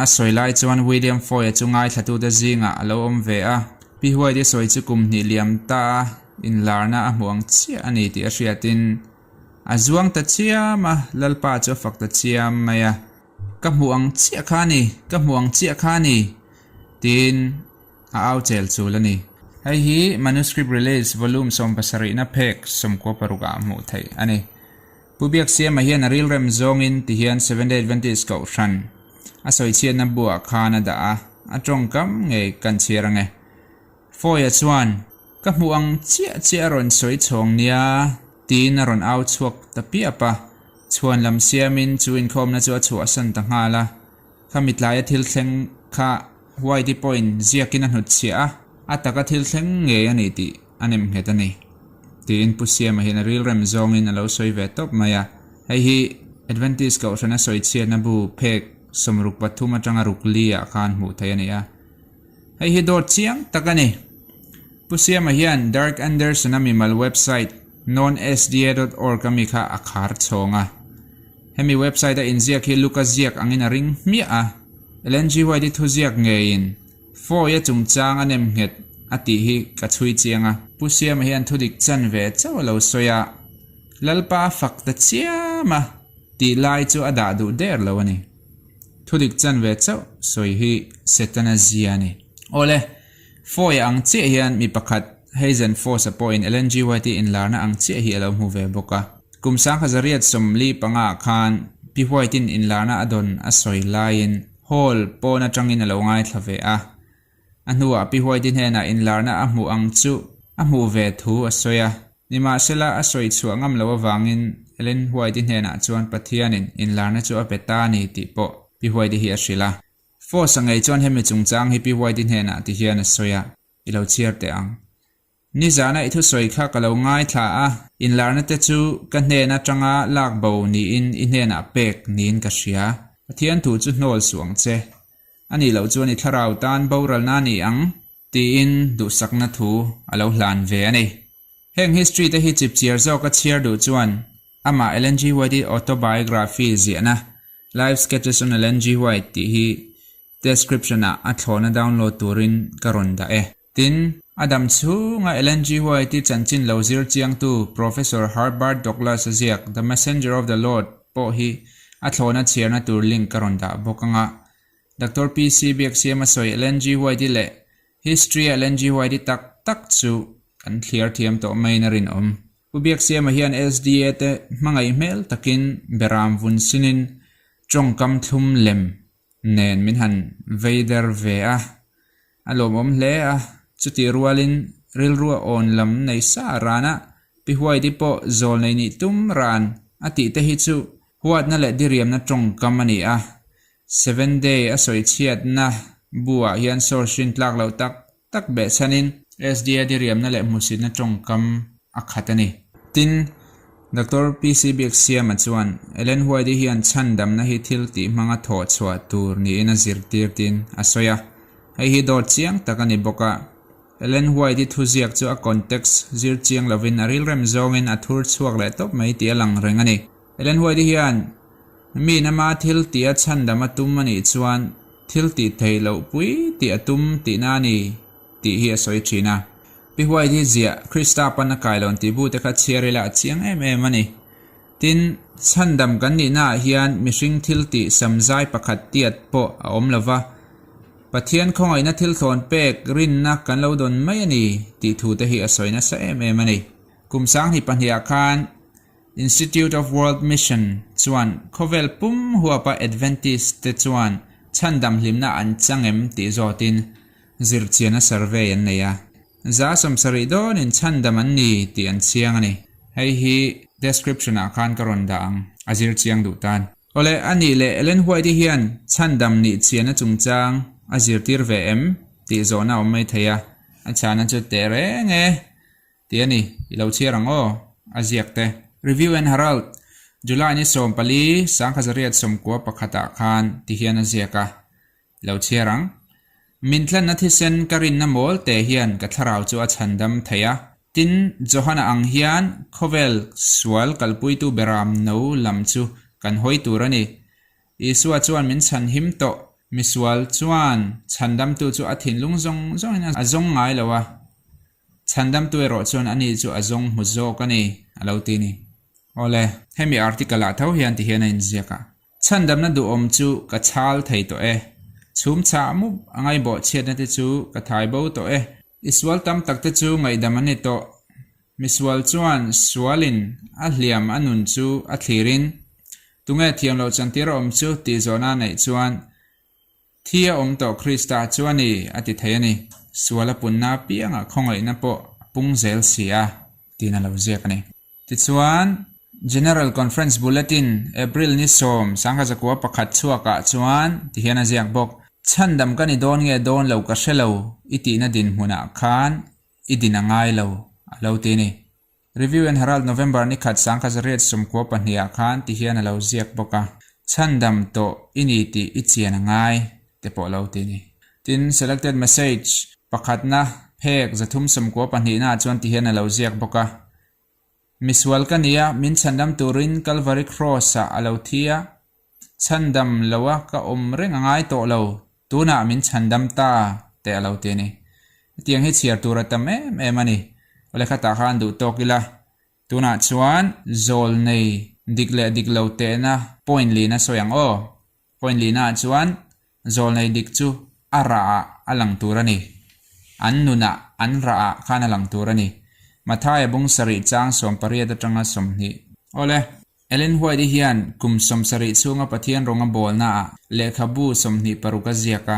A sawi lai chuan William Foy-a chu ngaithlatute zingah a lo awm ve a. Pi White-i sawi chu kum hnih liam ta a inlarna a hmuh ang chiah a ni tih a hriatin a zuang ta chiam a, Lalpa chu a fak ta chiam mai a. Ka hmuh ang chiah kha a ni, ka hmuh ang chiah kha a ni, tiin A au chel chul a ni. Hei hi Manuscript Release Volume sawmpasarihna phek 16 ah hmuh theih a ni. Pu Biaksiama hian a rilrem zawngin tihian Seventh-day Adventist Kohhran a sawichhiatna buah khan a dah a, a tawngkam ngei kan chhiar ange. Fawia chuan, Ka hmuh ang chiah chiah a rawn sawi chhawng nia, tiin a rawn au chhuak ta piap a. Chhuan lam siamin chu inkhawmna chu a chhuahsan ta nghal a. Kha mitlaia thil thleng kha White-i pawhin ziakin a hnutchhiah a, a taka thil thleng ngei a ni tih a nem nghet a ni, tiin Pu Siama hian a rilrem zawngin a lo sawi ve tawp mai a. Hei hi Adventist Kohhrana sawichhiatna bu phek 63 atanga ruk li ah khan hmuh theih a ni a. Hei hi dawt chiang tak a ni. Pu Siama hian Dirk Anderson-a mimal website nonsda dot org ami kha a khar chhawng a. Hemi website a inziak hi Luka ziak angin a ring hmiah a, Ellen G. White i thuziak ngeiin Foy-a chungchang a nem nghet a tih hi ka chhui chiang a. Pu Siama hian thudik chan ve chauh a lo sawi a, Lalpa a fak ta chiam a tih lai chu a dah duh der lo a ni. Thudik chan ve chauh sawi hi Setana zia a ni. Awle, Foy-a ang chiah hian mi pakhat Hazen Foss-a pawhin Ellen G. White-i inlarna ang chiah hi a lo hmu ve bawk a. Kum 1945 ah khan Pi White-in inlarna a dawn a sawi laiin Hall pawn atangin a lo ngaithla ve a. A hnuah Pi White-i hnenah inlarna a hmuh ang chu a hmuh ve thu a sawi a. Nimahsela a sawi chhuah ngam loh avangin Ellen White-i hnenah chuan Pathianin inlarna chu a pe ta a ni tih pawh Pi White-i hi a hrilh a. Force-a ngei chuan hemi chungchang hi Pi White-i hnenah ti hian a sawi a, I lo chhiar teh ang. Nizana i thusawi kha ka lo ngaithla a, inlarna te chu ka hnen atanga lak bo niin i hnenah pek niin ka hria. Pathian thu chu hnawl suh ang che. A nih loh chuan i thlarau tan boralna a ni ang, tiin duhsakna thu a lo hlan ve a ni. Heng history te hi chipchiar zawka chhiar duh chuan amah Ellen G. White-i autobiography ziahna Life Sketches on Ellen G. White tih hi description ah a thlawhna download turin ka rawn dah e. Tin, a dam chhunga Ellen G. White-i chanchin lo zir chiangtu Professor Herbert Douglas a ziak The Messenger of the Lord pawh hi a thlawhna chhiarna tur link ka rawn dah bawk anga Doctor PC Biaksiama sawi Ellen G. White-i leh History-a Ellen G. White-i tak tak chu kan thliar thiam tawh maiin a rinawm. Pu Biaksiama hian SDA te hmangaih hmel takin beram vun sinin tawngkam thlum lem nen min han vei der ve a, a lawmawm hle a, chutih rualin rilrua awn lam nei sa rana Pi Huaidi pawh zawl nei nih tum ran a tih te hi chu huatna leh diriamna tawngkam a ni a, Seven Day a sawi chhiatna bu ah hian source rin tlak loh tak tak behchhanin SDA diriamna leh hmusitna tawngkam a khat a ni. Tin, Doctor PC Biaksiama chuan Ellen White-i hian chhandamna hi thil tih hmanga thawh chhuah tur niin a zirtir tiin a sawi a, hei hi dawt chiang tak a ni bawk a. Ellen White-i thuziak chu a context zir chiang lovin a rilrem zawngin a thur chhuak leh tawp mai tih a lang reng a ni. Ellen White-i hian mi nama thil tih a chhandam a tum a nih chuan thil tih theih loh pui tih a tum tihna a ni tih hi a sawi thin a. Pi White hi ziah Krista pan a kai lo an tih bu te kha chhiar ila a chiang em em a ni. Tin, Chhandam kan nihnaah hian mihring thiltih samzai pakhat tiat pawh a awm lo va, Pathian khawngaihna thil thlawn pek rinna kan lo dawn mai a ni tih thute hi a sawi nasa em em a ni. Kum 2002 ah khan Institute of World Mission chuan khawvel pum huapa Adventist te chuan chhandam hlimna an chang em tih zawtin zirchianna survey an nei a. 70% dawnin chhandam an ni tih an chiang a ni. Hei hi description ah khan ka rawn dah ang, a zir chiang duh tan. Awle, a nih leh Ellen White-i hian chhandam nih chianna chungchang a zirtir ve em tih zawhna a awm mai thei a, a chhana chu teh reng e tih a ni, i lo chhiar ang aw, a ziak te. Review and Herald, July ni 14, 1991 ah khan ti hian a ziak a, i lo chhiar ang. Min tlanna thisen ka rinna mawl te hian ka thlarau chu a chhandam thei a. Tin, Johana ang hian khawvel sual kalpuitu beram no lam chu kan hawi tur a ni. Isua chuan min chhanhim tawh. Misual chuan chhandamtu chu a thinlung zawng zawngin a zawng ngai lo a, chhandamtu erawh chuan ani chu a zawng hmu zawk a ni, a lo ti a ni. Awle, hemi article-ah tho hian tihian a inziak a. Chhandamna duhawm chu ka chhal thei tawh e. Chhum chhah mup a ngaihbawh chhiatna te chu ka thai bo tawh e. I sual tam tak te chu ngaihdam an ni tawh. Misual chuan sualin a hliam a nun chu a thlirin, Tunge thiam loh chantir a awm chu tih zawhna a neih chuan, Thi a awm tawh Krista chu a ni, a ti thei a ni. Sual a punna apiangah khawngaihna pawh a pung zel si a, tiin a lo ziak a ni. Tichuan, General Conference Bulletin, April ni 10, 1901 chhuakah chuan tihian a ziak bawk, Chhandam ka ni dawn nge dawn lo ka hre lo i tihna dinhmunah khan i din a ngai lo, a lo ti a ni. Review and Herald November ni khat 1992 ah khan tihian a lo ziak bawk a, Chhandam tawh i ni tih i chian a ngai, te pawh a lo ti a ni. Tin, Selected Message pakhatna phek 392 naah chuan tihian a lo ziak bawk a, Misual ka nia, min chhandam turin Calvary Cross-ah a lo thi a, chhandam loa ka awm reng a ngai tawh lo, tunah min chhandam ta teh a lo ti a ni. Hetiang hi chhiar tur a tam em em a ni. Awle khatah khan duh tawk ila, tunah chuan zawl nei dik leh dik lo tehna point lina sawi ang aw. Point lina chuan zawlnei dik chu a rah ah a lang tur a ni. An nunah an rah ah khan a lang tur a ni. Mathaia bung sarih chang 18 atanga 20. Awle, Ellen White-i hian kum 70 chhunga Pathian rawnga bawlna ah lehkhabu 26 a ziak a,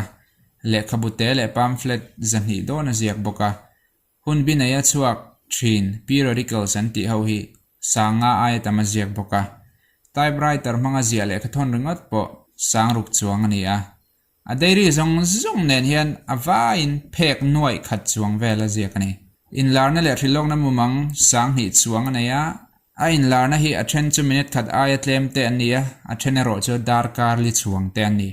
lehkhabu te leh pamphlet 200 dawn a ziak bawk a. Hun bi neia chhuak thin periodicals an tih ho hi sanga aia tam a ziak bawk a. Typewriter hmanga ziah lehkha thawn ringawt pawh sang ruk chuang a ni a. A diary zawng zawng nen hian a vaiin phek nuaih khat chuang vel a ziak a ni. Inlarna leh hrilhlawkna mumang 2000 chuang a nei a, a inlarna hi a then chu minute khat aia tlem te an ni a, a then erawh chu darkar li chuang te an ni.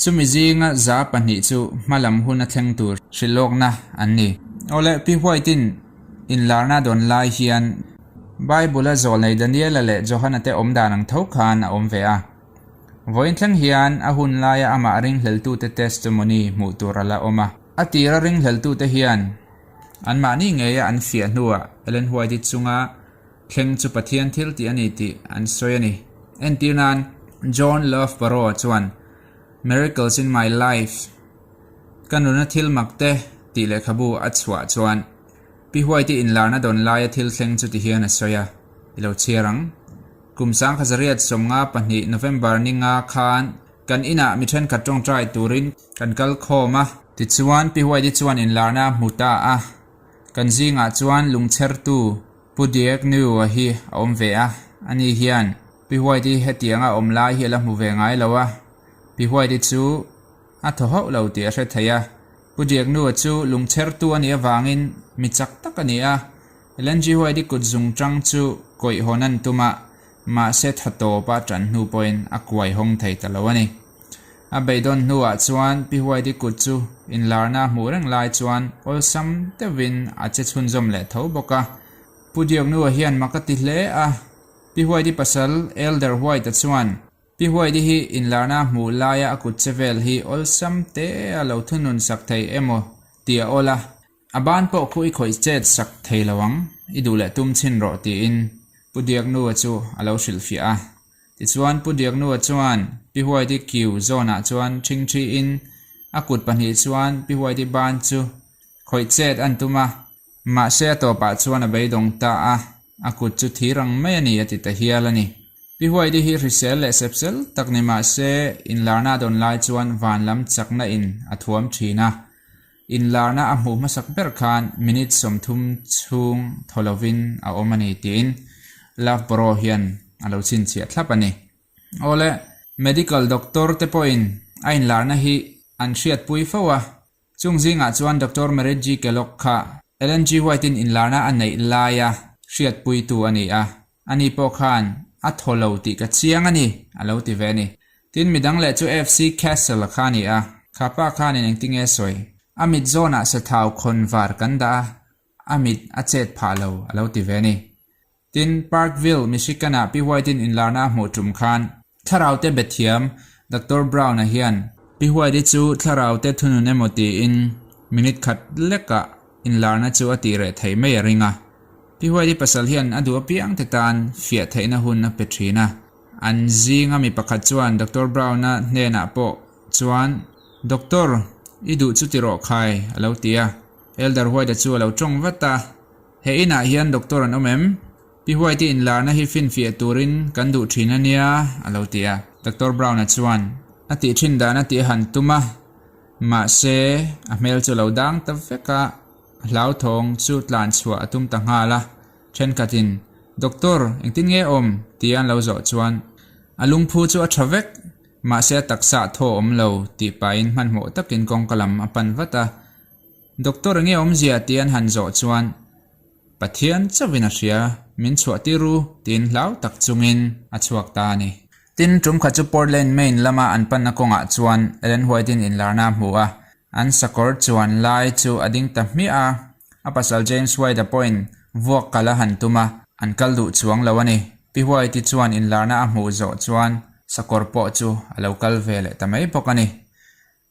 Chumi zinga 200 chu hmalam hun a thleng tur hrilhlawkna an ni. Awle, Pi White-in inlarna dawn lai hian Bible-a zawlnei Daniela leh Johana te awm dan ang tho khan a awm ve a. Vawiin thleng hian a hun laia amah ringhleltute testimony hmuh tur a la awm a. A tira ringhleltute hian anmahni ngeia an fiah hnuah Ellen White-i chunga thleng chu Pathian thil tih a ni tih an sawi a ni. Entir nan, John Loughborough chuan Miracles in My Life, Ka nuna thil mak te tih lehkhabu a chhuah chuan Pi White-i inlarna dawn laia thil thleng chu ti hian a sawi a, I lo chhiar ang. Kum 1952 November ni nga khan kan inah mi thenkhat tawngtai turin kan kal khawm a. Tichuan, Pi White-i chuan inlarna a hmu ta a. Kan zingah chuan lungchhertu Pu Diak Neu-a hi a awm ve a, ani hian Pi White-i hetianga awm lai hi a la hmu ve ngai lo a, Pi White-i chu a thaw hauh lo tih a hre thei a. Pu Diak Neu-a chu lungchhertu a nih avangin mi chak tak a ni a, Ellen G. White-i kut zung tang chu kawih hawn an tum a, mahse tha tawpa tan hnu pawhin a kuai hawng thei ta lo a ni. A beidawn hnuah chuan Pi White-i kut chu inlarna a hmuh reng lai chuan awlsam deuhin a che chhunzawm leh tho bawk a. Pu Diaknua hian mak a ti hle a, Pi White-i pasal Elder White-a chuan Pi White-i hi inlarna a hmuh laia a kut che vel hi awlsam te a lo thunun sak thei emaw tih a awl a. A ban pawh khu i khawih chet sak thei lo ang, i duh leh tum chhin rawh tiin Pu Diaknua chu a lo hrilhfiah a. Tichuan Pu Diaknua chuan Pi Huaiti kiu zawnah chuan ṭhingṭhiin a kut pahnih chuan Pi Huaiti ban chu khawih chet an tum a, mahse a tawpah chuan a beidawng ta a, a kut chu thir ang mai a ni a ti ta hial a ni. Pi Huaiti hi hrisel leh sepsel tak ni mahse inlarna a dawn lai chuan van lam chakna in a thuam thin a, Inlarna a hmuh hmasak ber khan minute 30 chhung thaw lovin a awm a ni tiin Loughborough hian a lo chhinchhiah thlap a ni. Awle, medical doctor te pawhin a inlarna hi an hriatpui fo a, chung zingah chuan Doctor Mary G. Kellogg kha Ellen G. White-in inlarna a neih laia hriatpuitu a ni a, Ani pawh khan a thaw lo tih ka chiang a ni, a lo ti ve a ni. Tin, midang leh chu FC Castle a kha a ni a, kha pa khanin engtinge a sawi? A mit zawnah sathau khawn var kan dah a, a mit a chet phah lo, a lo ti ve a ni. Tin, Parkville, Michigan-ah Pi White-in inlarna a hmuh tum khan, Thlaraute bethiam Doctor Brown-a hian Pi White-i chu thlaraute thunun emaw tiin minute khat lekah inlarna chu a tih reh theih mai a ring a. Pi White-i pasal hian a duh apiangte tan fiah theihna hun a pe thin a. An zinga mi pakhat chuan Doctor Brown-a hnenah pawh chuan, Doctor, i duh chu ti rawh khai, a lo ti a. Elder White-a chu a lo tawng vat a, He inah hian doctor an awm em? Pi White-i inlarna hi finfiah turin kan duh thin a nia, a lo ti a. Doctor Brown-a chuan a tih thin dan a tih a han tum a, mahse a hmel chu a lo dang ta vek a, a hlauthawng chu tlan chhuah a tum ta nghal a. Thenkhatin, Doctor, engtin nge awm? tia an lo zawh chuan, A lungphu chu a tha vek, mahse a taksa a thaw awm lo, tih pahin hmanhmawh takin kawngka lam a pan vat a. Doctor enge awmzia tih an han zawh chuan Pathian chauhin a hria, min chhuah tir u tiin hlau tak chungin a chhuak ta a ni. Tin, tum khat chu Portland, Maine lama an panna kawngah chuan Ellen White-in inlarna a hmu a, an sakawr chuan lai chu a ding ta hmiah a, a pasal James White-a pawhin vuak kal a han tum a, an kal duh chuang lo a ni. Pi White-i chuan inlarna a hmuh zawh chuan sakawr pawh chu a lo kal ve leh ta mai bawk a ni.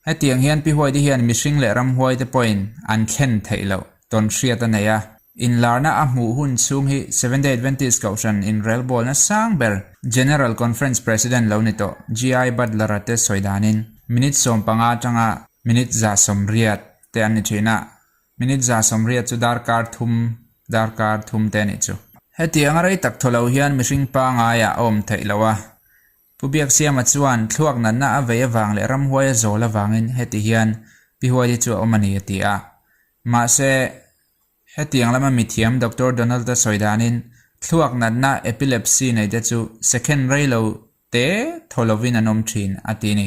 Hetiang hian Pi Huaite hian mihring leh ramhuaite pawhin an thlen theih loh tawn hriat a nei a. Inlarna a hmuh hun chhung hi Seventh-day Adventist Kohhran inrelbawlna sang ber General Conference President lo ni tawh GI Butler-a te sawi danin minute 15 atanga minute 180 te an ni thin a, minute 180 chu darkar thum darkar thum te a nih chu. Hetianga rei tak thaw lo hian mihring pangaiah a awm theih loh a, Pu Biaksiama chuan thluak natna a vei avang leh ramhuai a zawl avangin heti hian Pi Huaili chu a awm a ni a ti a. Mahse, hetiang lama mithiam Doctor Donald-a sawi danin thluak natna epilepsy nei te chu second rei lo te thaw lovin an awm thin a ti ni.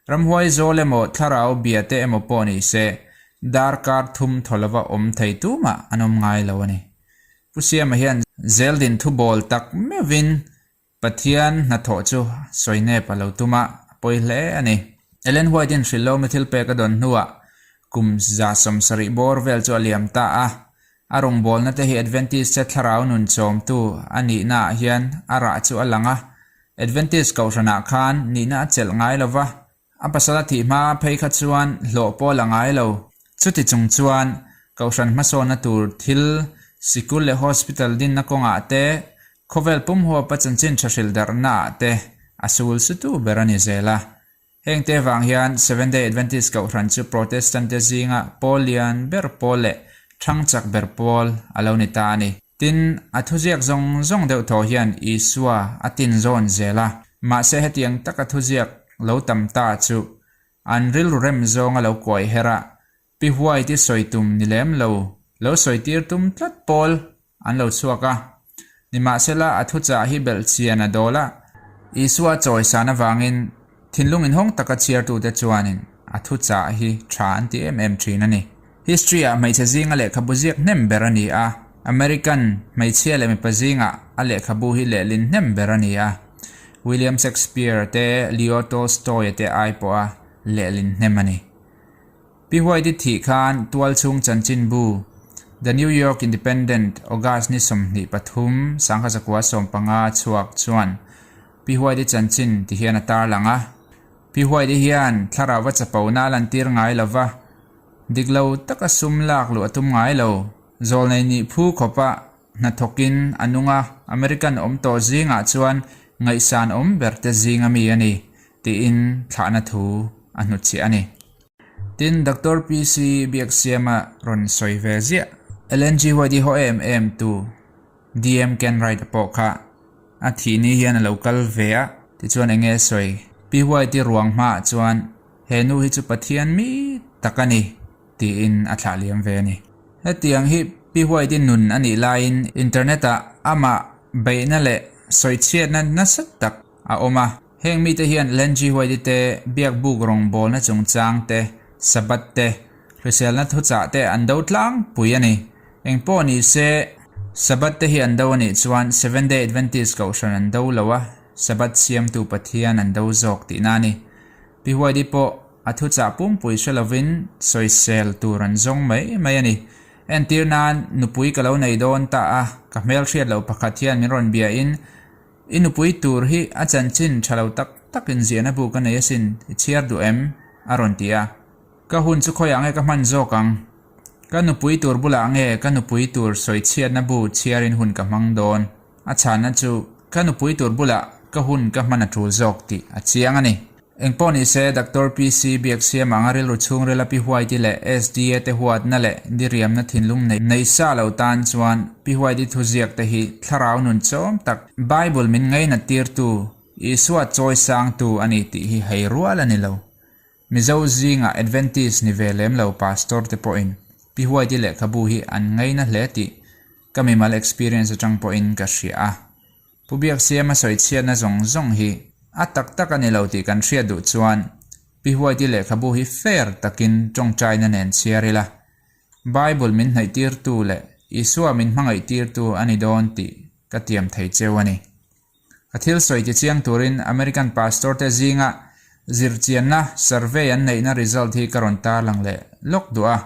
Ramhuai zawl emaw thlarau bia te emaw pawh ni se darkar thum thaw lova awm thei tumah an awm ngai lo a ni. Pu Siama hian zeldin thubawl tak meuhvin Pathian hnathawh chu sawi nep a lo tum a, a pawi hle a ni. Ellen White-in hrilhlawmna thil pek a dawn hnuah kum 70 bawr vel chu a liam ta a. A rawngbawlna te hi Adventist te thlarau nun chawmtu a nihnaah hian a rah chu a lang a. Adventist kohhranah khan nihna a chelh ngai lo va, A pasal a thih hma phei kha chuan hlawh pawh la ngai lo. Chuti chung chuan Kohhran hmasawnna tur thil, sikul leh hospital dinna kawngah te, khawvel pum huapa chanchin tha hrilh darhnaah te a sul sutu ber a ni zel a. Hengte vang hian Seventh-day Adventist Kohhran chu Protestant te zinga pawl lian ber pawl leh thang chak ber pawl a lo ni ta a ni. Tin, a thuziak zawng zawng deuh thaw hian Isua a tin zawn zel a, mahse hetiang taka thuziak lo tam ta chu an rilru rem zawnga lo kuai her a, Pi White-i sawi tum ni lem lo, lo sawi tir tum tlat pawl an lo chhuak a. Nimahsela, a thuchah hi belhchian a dawl a, Isua chawisan avangin thinlung inhawng taka chhiartute chuanin a thuchah hi tha an ti em em thin a ni. History-ah hmeichhe zinga lehkhabu ziak hnem ber a ni a, American hmeichhia leh mipa zingah a lehkhabu hi lehlin hnem ber a ni a, William Shakespeare te, Leo Tolstoy-a te ai pawha lehlin hnem a ni. Pi White-i thih khan tualchhung chanchinbu The New York Independent August ni 23, 1915 chhuak chuan Pi White-i chanchin ti hian a tarlang a. Pi White-i hian thlarauva chapona a lantir ngai lo va, dik lo taka sum lak luh a tum ngai lo. Zawlnei nih phu khawpa hnathawkin a nung a, American awm tawh zingah chuan Ngaihsan awm ber te zinga mi a ni, tiin thlahna thu a hnutchhiah a ni. Tin, Doctor PC Biaksiama rawn sawi ve ziah. LNG huaidi haw em em tu DM Kenwright-a pawh kha a thih ni hian a lo kal ve a, tichuan eng nge sawi? Pi White-i ruang hmaah chuan he nu hi chu Pathian mi tak a ni tiin a thlah liam ve a ni. Hetiang hi Pi White-i nun a nih laiin internet-ah amah beihna leh sawichhiatna nasa tak a awm a. Heng mite hian Lenji White-i te biakbuk rawngbawlna chungchang te, Sabbath te, hriselna thuchah te an do tlangpui a ni. Engpawh ni se, Sabbath te hi an do a nih chuan Seventh-day Adventist kohhran an do lo a, Sabbath siamtu Pathian an do zawk tihna a ni. Pi White-i pawh a thuchah pumpui hre lovin sawisel tur an zawng mai mai a ni. Entir nan, nupui ka lo nei dawn ta a, ka hmelhriat loh pakhat hian min rawn biain, I nupui tur hi a chanchin tha lo tak tak inziahna bu ka nei asin, i chhiar duh em? a rawn ti a. Ka hun chu khawiah nge ka hman zawk ang? Ka nupui tur bulah nge ka nupui tur sawichhiatna bu chhiarin hun ka hmang dawn? A chhanna chu ka nupui tur bulah ka hun ka hman a tul zawk tih a chiang a ni. Engpawh ni se, Doctor PC Biaksiam anga rilru chhungrila Pi White-i leh SDA te huatna leh diriamna thinlung nei nei sa lo tan chuan Pi White-i thuziak te hi thlarau nun chawm tak, Bible min ngainat tirtu, Isua chawi sangtu a ni tih hi hei rual a ni lo. Mizo zingah Adventist ni ve lem lo Pastor te pawhin Pi White-i lehkhabu hi an ngaina hle tih ka mimal experience atang pawhin ka hria a. Pu Biaksiama sawichhiatna zawng zawng hi a tak tak a ni lo tih kan hriat duh chuan Pi Huaiti lehkhabu hi fair takin tawngtaina nen chhiar ila, Bible min hnaihtirtu leh Isua min hmangaihtirtu a ni dawn tih ka tiam thei cheu a ni. A thil sawi tichiang turin American pastor te zinga zirchianna survey an neihna result hi ka rawn tarlang leh lawk duh a.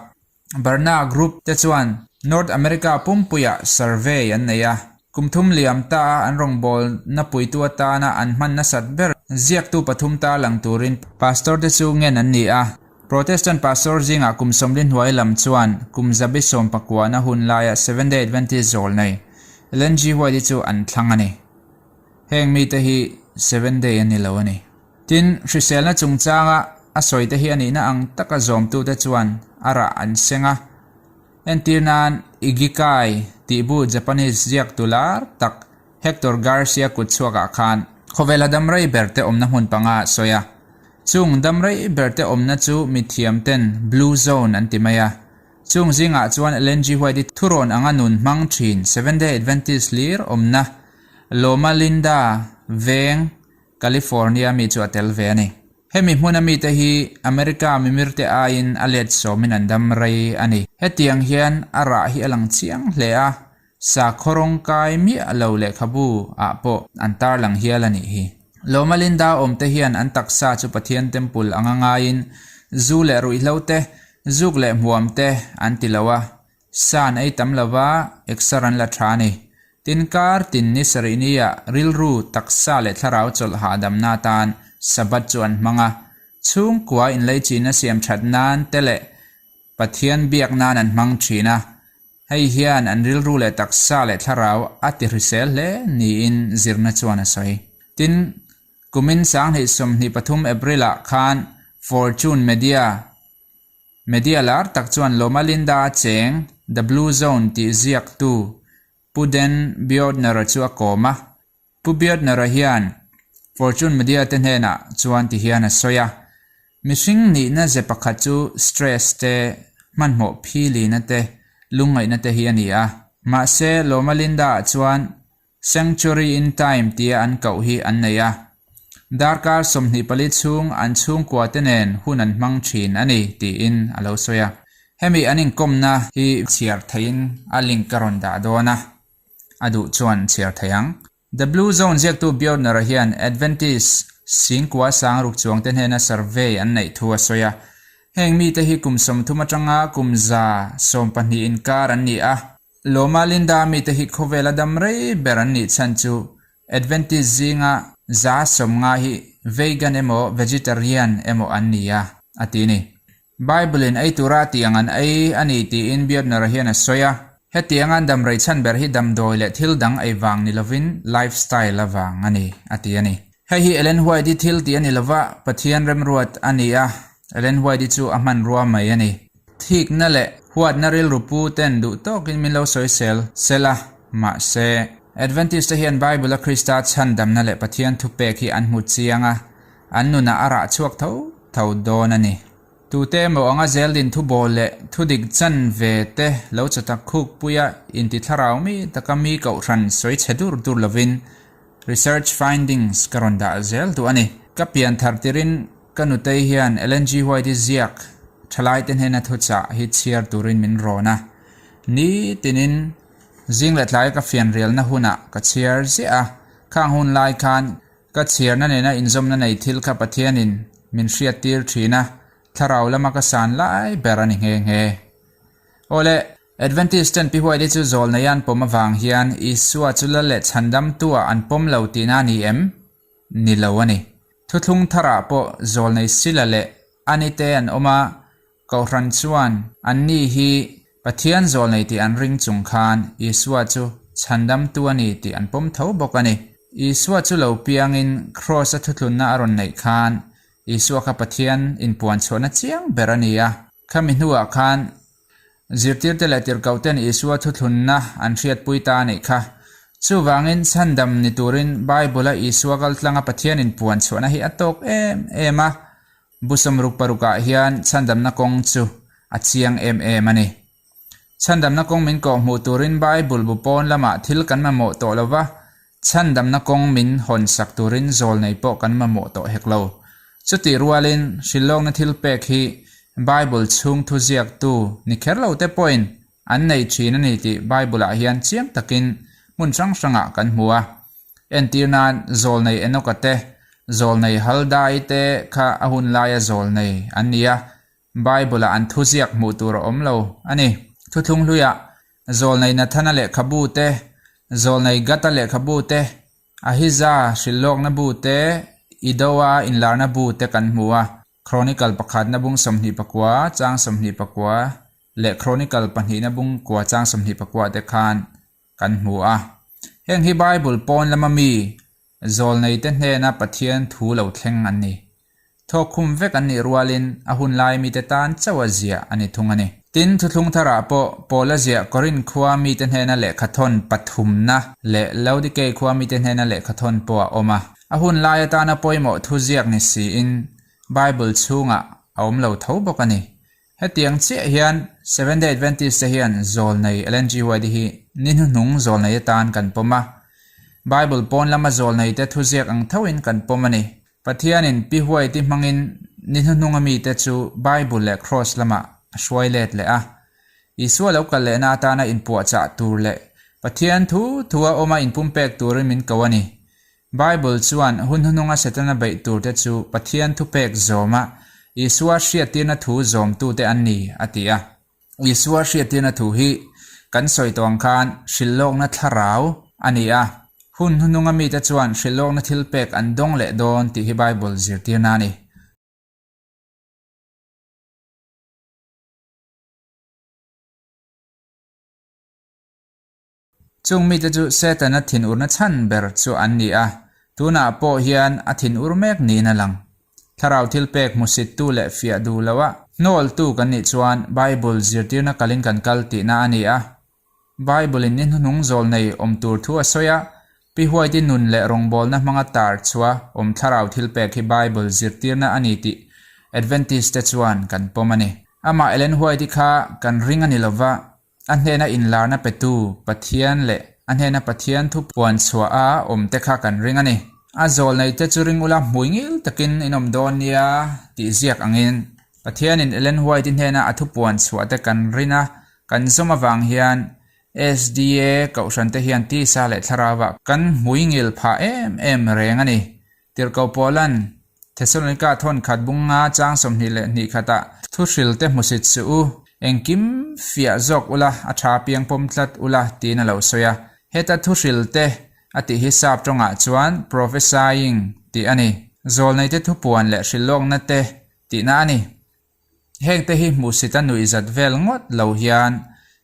Barna Group te chuan North America pumpuiah survey an nei a, kum thum liam ta a an rawngbawlna puitu atana an hman nasat ber ziaktu pathum tarlang turin pastor te chu ngen an ni a. Protestant pastor zingah kum 40 hnuai lam chuan kum zabi sawmpakuana hun laia Seventh-day Adventist zawl nei Ellen G. White-i chu an thlang a ni. Heng mite hi Seventh-day an ni lo a ni. Tin, hriselna chungchanga a sawite hi a nihna ang taka zawmtute chuan a rah an seng a. Entir nan, Igikai tih bu Japanese ziaktu lar tak Hector Garcia kutchhuakah khan khawvela dam rei berte awmna hmun panga a sawi a. Chung dam rei berte awmna chu mithiamten Blue Zone an ti mai a. Chung zingah chuan Ellen G. White-i thurawn anga nun hmang thin Seventh-day Adventist hlir awmna Loma Linda veng California mi chu a tel ve a ni. Hemi hmuna mite hi America mimirte aiin a let sawmin an dam rei a ni. Hetiang hian a rah hi a lang chiang hle a, sakhaw rawngkai miah lo lehkhabu ah pawh an tarlang hial a nih hi. Loma Linda awmte hian an taksa chu Pathian temple anga ngaiin zu leh ruihhlo te, zuk leh hmuam te an ti lo a, Sa an ei tam lova, exer an la tha a ni. Tin, kar tin ni sarih nia rilru, taksa leh thlarau chawlh hahdamna atan Sabbath chu an hmang a. Chhungkua inleichina siam that nan te leh Pathian biak nan an hmang thin a. Hei hian an rilru leh taksa leh thlarau a ti hrisel hle niin zirna chuan a sawi. Tin, kumin 2023 April-ah khan Fortune Media, Media lar tak chuan Loma Linda a cheng The Blue Zone tih ziaktu Pu Dan Buettner-a chu a kawm a. Pu Buettner-a hian Fortune Media te hnenah chuan ti hian a sawi a, Mihring nihna ze pakhat chu stress te, hmanhmawh philina te, lungngaihna te hi a ni a. Mahse, Loma Linda-ah chuan Sanctuary in Time tia an koh hi an nei a, darkar 24 chhung an chhungkua te nen hun an hmang thin a ni tiin a lo sawi a. Hemi an inkawmna hi chhiar theihin a link ka rawn dah dawn a, a duh chuan chhiar thei ang. The Blue Zone ziaktu Buettner-a hian Adventist singkua sangruk chuangte hnena survey an neih thu a sawi a. Heng mite hi kum 30 atanga kum 120 inkar an ni a, Loma Linda mite hi khawvela dam rei ber an nih chhan chu Adventist zinga 150 hi vegan emaw vegetarian emaw an ni a, a ti ni. Bible-in ei tura a tih ang an ei a ni tiin Buettner-a hian a sawi a. Hetianga an dam rei chhan ber hi damdawi leh thil dang ei vang ni lovin lifestyle avang a ni, a ti a ni. Hei hi Ellen White-i thil tih a ni lova, Pathian remruat a ni a, Ellen White-i chu a hmanrua mai a ni. Thikna leh huatna rilru pu ten duh tawkin min lo sawisel sel a, mahse, Adventist te hian Bible-a Krista chhandamna leh Pathian thupek hi an hmu chiang a, an nunah a rah chhuak tho tho dawn a ni. Tute emaw anga zeldin thubawl leh thudik chan ve te lo chatak khukpuia intithlarau mi taka mi kohhran sawi chhe dur dur lovin research findings ka rawn dah zel duh a ni. Ka pian thar tirin ka nutei hian Ellen G. White-i ziak thalaite hnena thuchah hi chhiar turin min rawn a. Nitinin zing leh tlai ka fianrialna hunah ka chhiar ziah a, khang hun lai khan Ka chhiarna nena inzawmna nei thil kha Pathianin min hriattir thin a, thlarau lama ka san lai ber a ni nghe nghe. Awle, Adventist ten Pi Huaili chu zawlnei an pawm avang hian Isua chu lal leh chhandamtua an pawm lo tihna a ni em? Ni lo a ni. Thuthlung tharah pawh zawlnei sila leh ani te an awm a, Kohhran chuan anni hi Pathian zawlnei tih an ring chung khan Isua chu chhandamtu a ni tih an pawm tho bawk a ni. Isua chu lo piangin Kraws-a thuthlunna a rawn neih khan Isua kha Pathian inpuanchhuahna chiang ber a ni a. Khami hnuah khan zirtirte leh tirhkohten Isua thuthlunna an hriatpui ta a nih kha. Chuvangin chhandam ni turin Bible-a Isua kaltlanga Pathian inpuanchhuahna hi a tawk em em a. Bu sawmruk parukah hian chhandamna kawng chu a chiang em em a ni. Chhandamna kawng min kawhhmuh turin Bible bu pawn lamah thil kan mamawh tawh lo va, chhandamna kawng min hawnsak turin zawlnei pawh kan mamawh tawh hek lo. Chutih rualin hrilhlawkna thil pek hi Bible chhung thu ziaktu ni kher lo te pawhin an nei thin a ni tih Bible-ah hian chiang takin hmun hrang hrangah kan hmu a. Entir nan, Zawlnei Enoka te, Zawlnei Haldai te kha a hun laia zawlnei an ni a, Bible-ah an thuziak hmuh tur a awm lo a ni. Thuthlung hluiah Zawlnei Nathana lehkhabu te, Zawlnei Gata lehkhabu te, Ahiza hrilhlawkna bu te, Idoa inlarna bu te kan hmu a, Chronicle pakhatna bung 24 chang 24 leh Chronicle pahnihna bung kua chang 24 te khan kan hmu a. Heng hi Bible pawn lama mi zawlneite hnena Pathian thu lo thleng an ni. Thawkkhum vek an nih rualin a hun lai mite tan chauh a ziah a ni thung a ni. Tin, Thuthlung tharah pawh Paula ziah Korinth khua mite hnena lehkhathawn pathumna leh Laodikei khua mite hnena lehkhathawn pawh a awm a. A hun lai atana pawimawh thu ziak ni siin Bible chhungah a awm lo tho bawk a ni. Hetiang chiah hian Seventh Day Adventist te hian zawlnei Ellen G. White hi ni hnuhnung zawlnei atan kan pawm a. Bible pawn lama zawlnei te thuziak ang thoin kan pawm a ni. Pathianin Pi White-i hmangin ni hnuhnunga mite chu Bible leh Kraws lamah a hruai let leh a. Isua lo kal lehna atana inpuahchah tur leh Pathian thu thua awma inpumpek turin min ko a ni. Bible chuan hun hnuhnunga Setana beih turte chu Pathian thupek zawma Isua hriattirna thu zawmtute an ni, a ti a. Isua hriattirna thu hi kan sawi tawh ang khan hrilhlawkna thlarau a ni a. Hun hnuhnunga mite chuan hrilhlawkna thilpek an dawng leh dawn tih hi Bible zirtirna a ni. Chung mite chu Setana thinurna chhan ber chu an ni a, tunah pawh hian a thinur mek niin a lang. Thlarau thilpek hmusittu leh fiah duh loha hnawltu kan nih chuan Bible zirtirna kalin kan kal tihna a ni a. Bible-in ni hnuhnung zawl nei awm tur thu a sawi a, Pi Huaiti nun leh rawngbawlna hmanga tar chhuah awm thlarau thilpek hi Bible zirtirna a ni tih Adventist te chuan kan pawm a ni. Amah Ellen White-i kha kan ring a ni lova, A hnena inlarna petu Pathian leh a hnena Pathian thu puan chhuah a awm te kha kan ring a ni. A zawl nei te chu ring ula hmui ngil takin in awm dawn nia tih ziak angin Pathianin Ellen White-i hnena a thu puan chhuah te kan rin a, kan zawm avang hian SDA Kohhran te hian tisa leh thlarauah kan hmui ngil phah em em reng a ni. Tirhkoh Paula'n Thesalonika thawn khat bunga chang 22 khatah thuhril te hmusit suh u, engkim fiah zawk ula a tha piang pawm tlat ula tiin a lo sawi a. Heta thuhril te a tih hi sap tawngah chuan prophesying tih a ni. Zawlneite thupuan leh hrilhlawkna te tihna a ni. Hengte hi hmuhsit a nuihzat vel ngawt lo hian.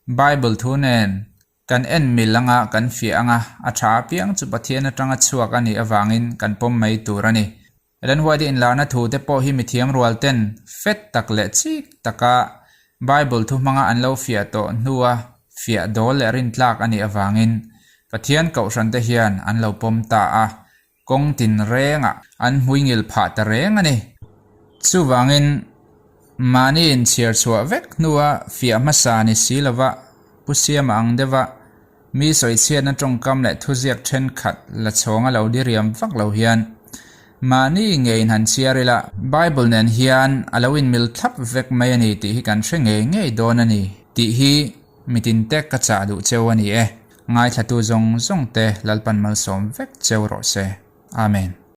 Bible thu nen kan en mil anga kan fiah anga a tha apiang chu Pathian atanga chhuak a nih avangin kan pawm mai tur a ni. Ellen White-i inlarna thu te pawh hi mithiam rual ten fet tak leh chik taka Bible thu hmanga an lo fiah tawh hnua fiah dawl leh rintlak a nih avangin Pathian kohhran te hian an lo pawm ta a, kawng tinrengah an hmuingil phah ta reng a ni. Chuvangin, mahni inchhiar chhuah vek hnua fiah hmasa ni si lova Pu Siama ang deuha mi sawichhiatna tawngkam leh thuziak thenkhat la chhawng a lo diriam vak lo hian mahni ngeiin han chhiar ila, Bible nen hian a lo inmil thlap vek mai a ni tih hi kan hre ngei ngei dawn a ni tih hi mitinte ka chah duh cheu a ni e. Ngaithlatu zawng zawng te Lalpan malsawm vek cheu rawh se. Amen.